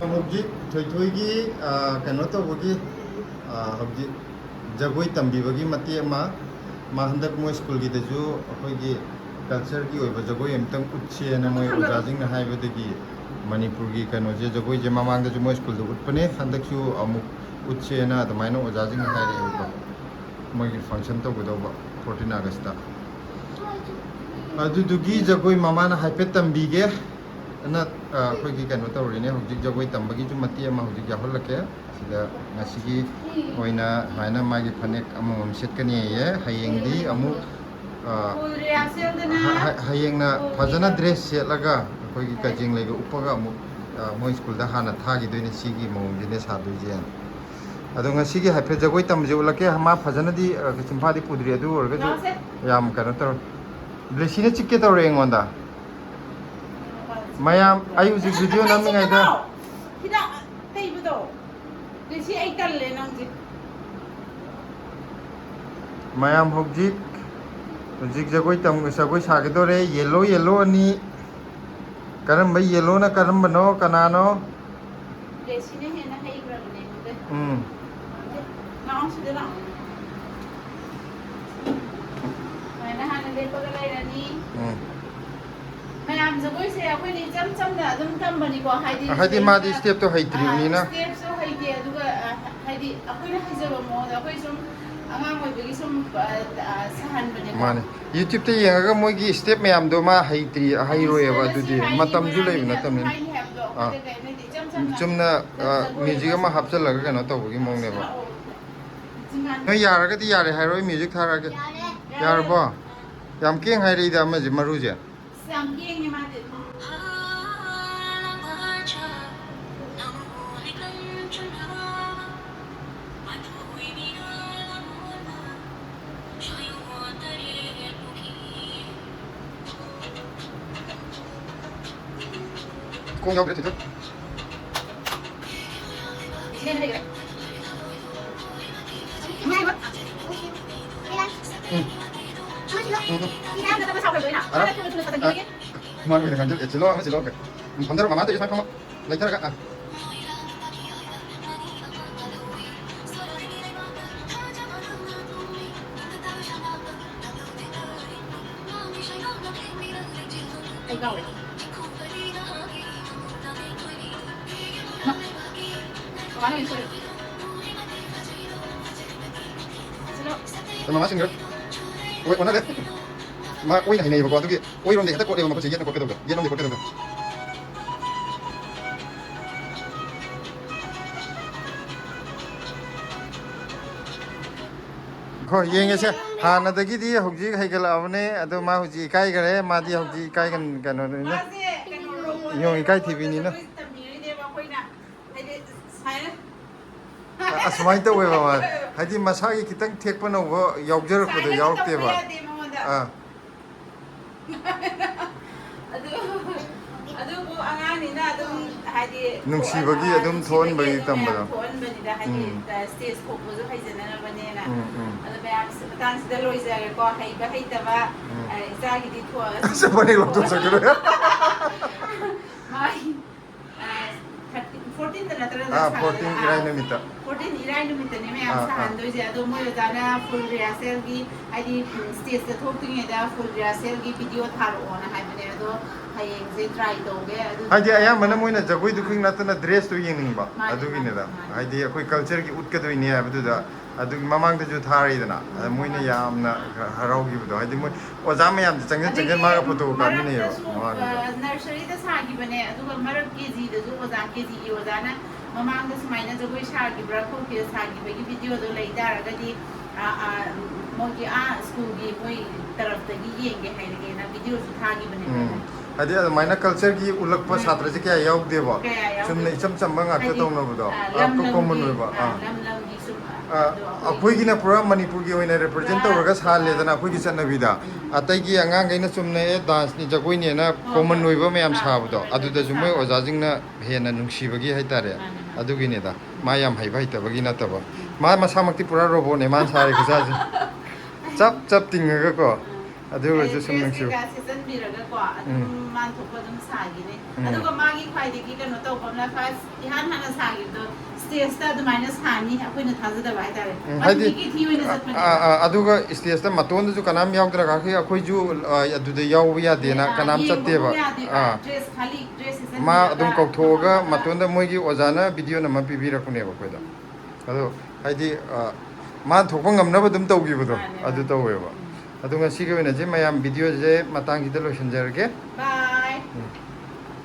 ꯍꯧꯖꯤꯛ ꯊꯣꯏꯊꯣꯏꯒꯤ, ꯑ, ꯀꯩꯅꯣ ꯇꯧꯕꯒꯤ, ꯑ, ꯍꯧꯖꯤꯛ ꯖꯒꯣꯏ ꯇꯝꯕꯤꯕꯒꯤ ꯃꯇꯦꯛ ꯑꯃ, ꯃꯥ ꯍꯟꯗꯛ ꯃꯣꯏ ꯁ꯭ꯀꯨꯜꯒꯤꯗꯁꯨ ꯑꯩꯈꯣꯏꯒꯤ ꯀꯜꯆꯔꯒꯤ ꯑꯣꯏꯕ ꯖꯒꯣꯏ ꯑꯃꯇꯪ ꯎꯠꯁꯦꯅ ꯃꯣꯏ ꯑꯣꯖꯥꯁꯤꯡꯅ ꯍꯥꯏꯕꯗꯒꯤ ꯃꯅꯤꯄꯨꯔꯒꯤ ꯀꯩꯅꯣꯁꯦ, ꯖꯒꯣꯏꯁꯦ ꯃꯃꯥꯡꯗꯁꯨ ꯃꯣꯏ ꯁ꯭ꯀꯨꯜꯗ ꯎꯠꯄꯅꯦ, ꯍꯟꯗꯛꯁꯨ ꯑꯃꯨꯛ ꯎꯠꯁꯦꯅ ꯑꯗꯨꯃꯥꯏꯅ ꯑꯣꯖꯥꯁꯤꯡꯅ ꯍꯥꯏꯔꯛꯑꯦꯕꯀꯣ, ꯃꯣꯏꯒꯤ ꯐꯪꯁꯟ ꯇꯧꯒꯗꯧꯕ ꯐꯣꯔꯇꯤꯟ ꯑꯥꯒꯁꯇ꯫ ꯑꯗꯨꯗꯨꯒꯤ ꯖꯒꯣꯏ ꯃꯃꯥꯅ ꯍꯥꯏꯐꯦꯠ ꯇꯝꯕꯤꯒꯦ꯫ ꯑꯗꯨꯅ, ꯑ, ꯑꯩꯈꯣꯏꯒꯤ ꯀꯩꯅꯣ ꯇꯧꯔꯤꯅꯦ, ꯍꯧꯖꯤꯛ ꯖꯒꯣꯏ ꯇꯝꯕꯒꯤꯁꯨ ꯃꯇꯦꯛ ꯑꯃ ꯍꯧꯖꯤꯛ ꯌꯥꯎꯍꯜꯂꯛꯀꯦ꯫ ꯁꯤꯗ ꯉꯁꯤꯒꯤ ꯑꯣꯏꯅ ꯁꯨꯃꯥꯏꯅ ꯃꯥꯒꯤ ꯐꯅꯦꯛ ꯑꯃꯃꯝ ꯁꯦꯠꯀꯅꯤꯌꯦ꯫ ꯍꯌꯦꯡꯗꯤ ꯑꯃꯨꯛ, ꯑ, ꯍ-, ꯍ-, ꯍꯌꯦꯡꯅ ꯐꯖꯅ ꯗ꯭ꯔꯦꯁ ꯁꯦꯠꯂꯒ ꯑꯩꯈꯣꯏꯒꯤ ꯀꯖꯦꯡ ꯂꯩꯒ ꯎꯞꯄꯒ ꯑꯃꯨꯛ, ꯑ, ꯃꯣꯏ ꯁ꯭ꯀꯨꯜꯗ ꯍꯥꯟꯅ ꯊꯥꯈꯤꯗꯣꯏꯅꯦ꯫ ꯁꯤꯒꯤ ꯃꯑꯣꯡꯁꯤꯅꯦ ꯁꯥꯗꯣꯏꯁꯦ꯫ ꯑꯗꯣ ꯉꯁꯤꯒꯤ ꯍꯥꯏꯐꯦꯠ ꯖꯒꯣꯏ ꯇꯝꯕꯁꯦ ꯎꯠꯂꯛꯀꯦ꯫ ꯃꯥ ꯐꯖꯅꯗꯤ, ꯑ, ꯆꯤꯟꯐꯥꯗꯤ ꯄꯨꯗ꯭ꯔꯤ, ꯑꯗꯨ ꯑꯣꯏꯔꯒꯁꯨ ꯂꯥꯛꯑꯣꯁꯦ꯫ ꯌꯥꯝ ꯀꯩꯅꯣ ꯇꯧꯔꯦ꯫ ꯕ꯭ꯂꯦꯁꯤꯅ ꯆꯤꯛꯀꯦ ꯇꯧꯔꯦ ꯑꯩꯉꯣꯟꯗ꯫ ꯃꯌꯥꯝ, ꯑꯩ ꯍꯧꯖꯤꯛ ꯚꯤꯗꯤꯑꯣ ꯅꯝꯃꯤꯉꯩꯗ꯫ ꯍꯤꯗꯥꯛ ꯇꯩꯕꯗꯣ꯫ ꯕ꯭ꯂꯦꯁꯤ, ꯑꯩ ꯇꯜꯂꯦ ꯅꯪꯁꯦ꯫ ꯃꯌꯥꯝ ꯍꯧꯖꯤꯛ, ꯍꯧꯖꯤꯛ ꯖꯒꯣꯏ ꯇꯝ-, ꯖꯒꯣꯏ ꯁꯥꯒꯗꯣꯔꯦ꯫ ꯌꯦꯜꯂꯣ, ꯌꯦꯜꯂꯣ ꯑꯅꯤ꯫ ꯀꯔꯝꯕ ꯌꯦꯜꯂꯣꯅ ꯀꯔꯝꯕꯅꯣ? ꯀꯅꯥꯅꯣ? ꯕ꯭ꯂꯦꯁꯤꯅ ꯍꯦꯟꯅ ꯍꯩꯈ꯭ꯔꯕꯅꯦ ꯑꯩꯉꯣꯟꯗ꯫ ꯎꯝ꯫ ꯂꯥꯛꯑꯣ, ꯁꯤꯗ ꯂꯥꯛꯑꯣ꯫ ꯁꯨꯃꯥꯏꯅ ꯍꯥꯟꯅ ꯂꯦꯞꯄꯒ ꯂꯩꯔꯅꯤ꯫ ꯎꯝ꯫ ꯃꯌꯥꯝ ꯖꯒꯣꯏꯁꯦ ꯑꯩꯈꯣꯏꯅ ꯏꯆꯝ ꯆꯝꯅ ꯑꯗꯨꯝ ꯇꯝꯕꯅꯤꯀꯣ, ꯍꯥꯏꯗꯤ ꯍꯥꯏꯗꯤ ꯃꯥꯗꯤ ꯁꯤꯗꯩꯁꯤꯗ, ꯁ꯭ꯇꯦꯞꯇꯣ ꯍꯩꯇ꯭ꯔꯤꯕꯅꯤꯅ꯫ ꯑꯥ, ꯁ꯭ꯇꯦꯞꯁꯨ ꯍꯩꯇꯦ, ꯑꯗꯨꯒ, ꯑ, ꯍꯥꯏꯗꯤ ꯑꯩꯈꯣꯏꯅ ꯍꯩꯖꯕ ꯃꯑꯣꯡꯗ ꯑꯩꯈꯣꯏ ꯁꯨꯝ ꯑꯉꯥꯡ ꯑꯣꯏꯕꯒꯤ ꯁꯨꯝ, ꯑ, ꯑ, ꯁꯥꯍꯟꯕꯅꯦꯀꯣ꯫ ꯃꯥꯅꯦ꯫ YouTube-ꯇ ꯌꯦꯡꯉꯒ ꯃꯣꯏꯒꯤ ꯁ꯭ꯇꯦꯞ ꯃꯌꯥꯝꯗꯣ ꯃꯥ ꯍꯩꯇ꯭ꯔꯤ, ꯍꯩꯔꯣꯏꯑꯕ, ꯁꯤꯗ ꯑꯗꯨꯗꯤ ꯁꯤ ꯍꯥꯏꯅꯤ, ꯃꯇꯝꯁꯨ ꯃꯣꯏꯔꯥꯡꯒꯤꯗ ꯂꯩꯕ ꯑꯗꯨꯝ ꯅꯠꯇꯕꯅꯤꯅ꯫ ꯍꯥꯏꯅꯤ ꯍꯥꯏꯕꯗꯣ ꯑꯥ꯫ ꯑꯩꯈꯣꯏꯗ ꯀꯩ ꯍꯥꯏꯅꯤ, ꯏꯆꯝ ꯆꯝꯅ ꯆꯨꯝꯅ, ꯑ, ꯖꯒꯣꯏ ꯃ꯭ꯌꯨꯖꯤꯛ ꯑꯃ ꯑꯃ ꯍꯥꯞꯆꯜꯂꯒ ꯀꯩꯅꯣ ꯇꯧꯕꯒꯤ ꯃꯑꯣꯡꯅꯦꯕ꯫ ꯂꯥꯛꯑꯣ꯫ ꯅꯣꯏ ꯌꯥꯔꯒꯗꯤ ꯌꯥꯔꯦ ꯍꯥꯏꯔꯣ, ꯑꯩ ꯃ꯭ꯌꯨꯖꯤꯛ ꯊꯥꯔꯛꯑꯒꯦ꯫ ꯌꯥꯔꯦ꯫ ꯌꯥꯔꯕꯣ? ꯌꯥꯝ ꯀꯦꯡ ꯍꯥꯏꯔꯛꯏꯗ ꯑꯃꯁꯦ, ꯃꯔꯨꯁꯦ꯫ ꯑꯁ, ꯌꯥꯝ ꯀꯦꯡꯉꯦ ꯃꯥꯗꯤ꯫ ꯈꯣꯡ ꯌꯥꯎꯗ꯭ꯔꯦ, ꯊꯣꯏꯊꯣꯏ꯫ ꯎꯝ꯫ ꯎꯝ, ꯎꯝ꯫ ꯑꯔꯥ꯫ ꯑ, ꯍꯨꯃꯥꯡ ꯑꯣꯏꯅ ꯀꯥꯡꯖꯜ-, ꯑꯦ, ꯁꯤꯜꯂꯣ, ꯑꯃ ꯁꯤꯜꯂꯣ, ꯑꯣꯀꯦ꯫ ꯎꯝ, ꯐꯝꯊꯔꯣ, ꯃꯃꯥ ꯇꯧꯔꯤꯁꯦ ꯁꯨꯃꯥꯏꯅ ꯐꯝꯃꯣ꯫ ꯂꯩꯊꯔꯒ, ꯑ꯫ ꯑꯩ ꯀꯥꯎꯔꯦ꯫ ꯃꯥ, ꯃꯃꯥ ꯂꯣꯏ ꯁꯣꯏꯔꯦ꯫ ꯁꯤꯂꯣ꯫ ꯑꯗꯣ ꯃꯃꯥ ꯁꯤꯡꯒꯔ꯫ ꯑꯣꯏ, ꯑꯣꯟꯅꯔꯦ꯫ ꯃꯥ ꯑꯣꯏꯅ ꯍꯩꯅꯩꯌꯦꯕꯀꯣ, ꯑꯗꯨꯒꯤ ꯑꯣꯏꯔꯣꯝꯗꯩ ꯍꯦꯛꯇ ꯀꯣꯠꯂꯦꯕ ꯃꯈꯨꯠꯁꯦ, ꯌꯦꯠꯅ ꯀꯣꯠꯀꯦ ꯇꯧꯕꯗ, ꯌꯦꯠꯂꯣꯝꯗꯩ ꯀꯣꯠꯀꯦ ꯇꯧꯕꯗ꯫ ꯍꯣꯏ, ꯌꯦꯡꯉꯁꯦ꯫ ꯍꯥꯟꯅꯗꯒꯤꯗꯤ ꯍꯧꯖꯤꯛ ꯍꯩꯒꯠꯂꯛꯑꯕꯅꯦ, ꯑꯗꯣ ꯃꯥ ꯍꯧꯖꯤꯛ ꯏꯀꯥꯏꯈꯔꯦ꯫ ꯃꯥꯗꯤ ꯍꯧꯖꯤꯛ ꯏꯀꯥꯏꯒꯟ-, ꯀꯩꯅꯣꯅꯤꯅ꯫ ꯃꯥꯁꯦ ꯀꯩꯅꯣ, ꯌꯦꯡꯉꯣ, ꯏꯀꯥꯏ ꯊꯤꯕꯤꯅꯤꯅ꯫ ꯇꯝꯕꯤꯔꯤꯅꯦꯕ ꯑꯩꯈꯣꯏꯅ꯫ ꯍꯥꯏꯗꯤ, ꯁꯨꯃꯥꯏꯅ꯫ ꯑꯁꯨꯃꯥꯏꯅ ꯇꯧꯋꯦꯕ ꯃꯥ꯫ ꯍꯥꯏꯗꯤ ꯃꯁꯥꯒꯤ ꯈꯤꯇꯪ ꯊꯦꯛꯄ ꯅꯧꯕ ꯌꯥꯎꯖꯔꯛꯄꯗꯣ ꯁꯥꯏꯅꯁꯨ ꯇꯧꯕ ꯌꯥꯎꯔꯛꯇꯦꯕ꯫ ꯌꯥꯗꯦ ꯃꯉꯣꯟꯗ꯫ ꯑꯥ꯫ ꯑꯗꯨ, ꯑꯗꯨꯕꯨ ꯑꯉꯥꯡꯅꯤꯅ ꯑꯗꯨꯝ ꯍꯥꯏꯗꯤ ꯅꯨꯡꯁꯤꯕꯒꯤ ꯑꯗꯨꯝ ꯅꯨꯡꯁꯤꯕꯒꯤ ꯊꯣꯛꯍꯟꯕꯒꯤ ꯑꯗꯨꯝ ꯃꯌꯥꯝ ꯇꯝꯕꯗꯣ꯫ ꯊꯣꯛꯍꯟꯕꯅꯤꯗ, ꯍꯥꯏꯗꯤ, ꯎꯝ꯫ ꯑ, stage ꯊꯣꯛꯄꯁꯨ ꯍꯩꯖꯅꯕꯅꯦꯅ꯫ ꯎꯝ, ꯎꯝ꯫ ꯑꯗꯣ ꯃꯌꯥꯝ ꯃꯇꯥꯡꯁꯤꯗ ꯂꯣꯏꯖꯔꯦꯀꯣ, ꯍꯩꯕ ꯍꯩꯇꯕ, ꯎꯝ꯫ ꯑ, ꯏꯆꯥꯒꯤꯗꯤ ꯊꯣꯛꯑꯁꯨ ꯑꯁ, ꯃꯅꯤꯡ ꯂꯧꯊꯣꯛꯆꯈ꯭ꯔꯦ꯫ ꯃꯥꯏ, ꯑ, thirteen, fourteen ꯅꯠꯇ꯭ꯔꯒ ꯑꯥ, ꯁꯥꯟꯅꯗꯣꯏ-, fourteen ꯏꯔꯥꯏ ꯅꯨꯃꯤꯠꯇ꯫ Fourteen ꯏꯔꯥꯏ ꯅꯨꯃꯤꯠꯇꯅꯦ ꯃꯌꯥꯝ ꯑꯥ, ꯑꯥ꯫ ꯁꯥꯍꯟꯗꯣꯏꯁꯦ꯫ ꯑꯗꯣ ꯃꯣꯏ ꯑꯣꯖꯥꯅ full rehearsalꯒꯤ, ꯍꯥꯏꯗꯤ, stageꯇ ꯊꯣꯛꯇ꯭ꯔꯤꯉꯩꯗ full rehearsalꯒꯤ video ꯊꯥꯔꯛꯑꯣꯅ ꯍꯥꯏꯕꯅꯦ꯫ ꯑꯗꯣ ꯍꯌꯦꯡꯁꯦ try ꯇꯧꯒꯦ꯫ ꯑꯗꯨꯗꯨꯒ ꯍꯥꯏꯗꯤ ꯑꯌꯥꯝꯕꯅ ꯃꯣꯏꯅ ꯖꯒꯣꯏꯗꯨ ꯈꯛ ꯅꯠꯇꯅ dressꯇꯨ ꯌꯦꯡꯅꯤꯡꯕ꯫ ꯃꯥꯅꯦ, ꯑꯗꯨꯒꯤꯅꯤꯗ꯫ ꯃꯥꯅꯦ, ꯃꯥꯅꯦ꯫ ꯍꯥꯏꯗꯤ ꯑꯩꯈꯣꯏ cultureꯒꯤ ꯎꯠꯀꯗꯣꯏꯅꯦ ꯍꯥꯏꯕꯗꯨꯗ꯫ ꯎꯝ꯫ ꯑꯗꯨꯒꯤ ꯃꯃꯥꯡꯗꯁꯨ ꯊꯥꯔꯤꯗꯅ꯫ ꯑꯗ ꯎꯝ, ꯃꯣꯏꯅ ꯃꯃꯥꯡꯗꯁꯨ꯫ ꯌꯥꯝꯅ ꯍꯔꯥꯎꯈꯤꯕꯗꯣ꯫ ꯍꯥꯏꯗꯤ ꯃꯣꯏ ꯑꯣꯖꯥ ꯃꯌꯥꯝꯁꯦ ꯆꯪꯁꯤꯟ ꯆꯪꯁꯤꯟ ꯑꯗꯒꯤ ꯃꯥꯒ photo ꯀꯥꯞꯃꯤꯟꯅꯩꯌꯦꯕ ꯃꯔꯛꯇꯁꯨ, ꯃꯃꯥꯡꯗꯁꯨ꯫ ꯑ, nurseryꯗ ꯁꯥꯈꯤꯕꯅꯦ, ꯑꯗꯨꯒ ꯃꯔꯛ KGꯗꯁꯨ ꯑꯣꯖꯥ, KGꯒꯤ ꯑꯣꯖꯥꯅ ꯃꯃꯥꯡꯗ ꯁꯨꯃꯥꯏꯅ ꯖꯒꯣꯏ ꯁꯥꯈꯤꯕ꯭ꯔꯥ ꯈꯣꯠꯈꯤꯕ ꯁꯥꯈꯤꯕꯒꯤ videoꯗꯣ ꯂꯩ ꯇꯥꯔꯒꯗꯤ, ꯑ, ꯑ, ꯃꯣꯏꯒꯤ, ꯑ, schoolꯒꯤ ꯃꯣꯏ ꯇꯔꯞꯇꯒꯤ ꯌꯦꯡꯒꯦ ꯍꯥꯏꯔꯒꯦꯅ videoꯁꯨ ꯊꯥꯈꯤꯕꯅꯦꯕ꯫ ꯎꯝ꯫ ꯍꯥꯏꯗꯤ ꯑꯗꯨꯃꯥꯏꯅ cultureꯒꯤ ꯎꯠꯂꯛꯄ ꯎꯝ꯫ ꯁꯥꯇ꯭ꯔꯁꯦ ꯀꯌꯥ ꯌꯥꯎꯗꯦꯕ꯫ ꯀꯌꯥ ꯌꯥꯎꯗꯦꯕ꯫ ꯆꯨꯝꯅ ꯏꯆꯝ ꯆꯝꯕ ꯉꯥꯛꯇ ꯍꯥꯏꯗꯤ, ꯇꯧꯅꯕꯗꯣ꯫ ꯑ, ꯑ, ꯂꯝ ꯀꯣ-, common ꯂꯝꯒꯤ, ꯑꯣꯏꯕ꯫ ꯑ, ꯑꯥ꯫ ꯂꯝ ꯂꯝꯒꯤ ꯁꯨꯝ, ꯑ, ꯑꯗꯣ ꯑꯩꯈꯣꯏꯒꯤ ꯑꯩꯈꯣꯏꯒꯤꯅ ꯄꯨꯔꯥ ꯃꯅꯤꯄꯨꯔꯒꯤ ꯑꯣꯏꯅ represent ꯄꯨꯔꯥ, ꯇꯧꯔꯒ ꯁꯥꯍꯜꯂꯦꯗꯅ ꯑ, ꯑꯩꯈꯣꯏꯒꯤ ꯆꯠꯅꯕꯤꯗ꯫ ꯎꯝ꯫ ꯑꯇꯩꯒꯤ ꯑꯉꯥꯡꯈꯩꯅ ꯆꯨꯝꯅ, "ꯑꯦ, danceꯅꯤ, ꯖꯒꯣꯏꯅꯦꯅ" ꯍꯣꯏ, common ꯍꯣꯏ꯫ ꯑꯣꯏꯕ ꯃꯌꯥꯝ ꯑꯥ, ꯁꯥꯕꯗꯣ, common ꯑꯣꯏꯕ ꯑꯗꯨꯗꯁꯨ ꯃꯣꯏ ꯁꯥꯕ꯫ ꯑꯣꯖꯥꯁꯤꯡꯅ ꯍꯦꯟꯅ ꯅꯨꯡꯁꯤꯕꯒꯤ ꯍꯥꯏꯇꯥꯔꯦ꯫ ꯃꯥꯅꯦ, ꯃꯥꯅꯦ꯫ ꯑꯗꯨꯒꯤꯅꯤꯗ꯫ ꯃꯥ ꯌꯥꯝ ꯍꯩꯕ ꯍꯩꯇꯕꯒꯤ ꯅꯠꯇꯕ꯫ ꯎꯝ꯫ ꯃꯥ ꯃꯁꯥꯃꯛꯇꯤ ꯄꯨꯔꯥ robotsꯅꯦ, ꯃꯥꯅ ꯁꯥꯔꯤ ꯈꯨꯠꯁꯥꯁꯦ꯫ ꯆꯞ ꯆꯞ ꯇꯤꯡꯉꯒꯀꯣ꯫ ꯎꯝ꯫ ꯑꯗꯨ ꯑꯣꯏꯔꯁꯨ ꯑꯩ ꯁꯨꯝ dress ꯅꯨꯡꯁꯤꯕ꯫ ꯀꯩꯀꯥ ꯁꯦꯠꯆꯟꯕꯤꯔꯒꯀꯣ, ꯑꯗꯨꯝ ꯎꯝ꯫ ꯃꯥꯟ ꯊꯣꯛꯄ ꯑꯗꯨꯝ ꯁꯥꯈꯤꯅꯤ꯫ ꯎꯝ꯫ ꯑꯗꯨꯒ ꯃꯥꯒꯤ ꯈ꯭ꯋꯥꯏꯗꯒꯤ ꯀꯩꯅꯣ ꯇꯧꯕ ꯑꯃꯅ, first ꯏꯍꯥꯟ ꯍꯥꯟꯅ ꯁꯥꯈꯤꯕꯗꯣ stageꯇ ꯑꯗꯨꯃꯥꯏꯅ ꯁꯥꯅꯤ ꯑꯩꯈꯣꯏꯅ ꯊꯥꯖꯗꯕ ꯍꯥꯏꯇꯥꯔꯦ꯫ ꯎꯝ, ꯃꯥꯗꯤ ꯍꯥꯏꯗꯤ, ꯃꯤꯒꯤ ꯊꯤ ꯑꯣꯏꯅ ꯑ, ꯆꯠꯄꯅꯦꯕ꯫ ꯑ, ꯑ, ꯑꯗꯨꯒ stageꯇ ꯃꯇꯣꯟꯗꯁꯨ ꯀꯅꯥꯝ ꯌꯥꯎꯗ꯭ꯔꯒ ꯑꯩꯈꯣꯏ, ꯑꯩꯈꯣꯏꯁꯨ, ꯑ, ꯑꯗꯨꯗ ꯌꯥꯎꯕ ꯌꯥꯗꯦꯅ ꯑ, ꯀꯅꯥꯝ ꯌꯦꯡꯕꯕꯨ ꯆꯠꯇꯦꯕ꯫ ꯌꯥꯗꯦꯕ꯫ ꯑꯥ꯫ Dress ꯈꯥꯂꯤ, dress ꯁꯦꯠꯆꯟꯕꯤꯔꯒ ꯃꯥ ꯑꯗꯨꯝ ꯀꯧꯊꯣꯛꯑꯒ ꯐꯝꯃꯒ ꯃꯇꯣꯟꯗ ꯃꯣꯏꯒꯤ ꯑꯣꯖꯥꯅ video ꯅꯝꯃ ꯄꯤꯕꯤꯔꯛꯄꯅꯦꯕ ꯑꯩꯈꯣꯏꯗ꯫ ꯑꯗꯣ ꯍꯥꯏꯗꯤ, ꯑ, ꯃꯥꯅ ꯊꯣꯛꯄ ꯉꯝꯅꯕ ꯑꯗꯨꯝ ꯇꯧꯈꯤꯕꯗꯣ, ꯃꯥꯅꯦ, ꯑꯗꯨ ꯃꯥꯅꯦ꯫ ꯇꯧꯋꯦꯕ꯫ ꯎꯝ꯫ ꯑꯗꯣ ꯉꯁꯤꯒꯤ ꯑꯣꯏꯅꯗꯤ ꯃꯌꯥꯝ videoꯁꯦ ꯃꯇꯥꯡꯁꯤꯗ ꯂꯣꯏꯁꯤꯟꯖꯔꯒꯦ꯫ Bye꯫ ꯎꯝ꯫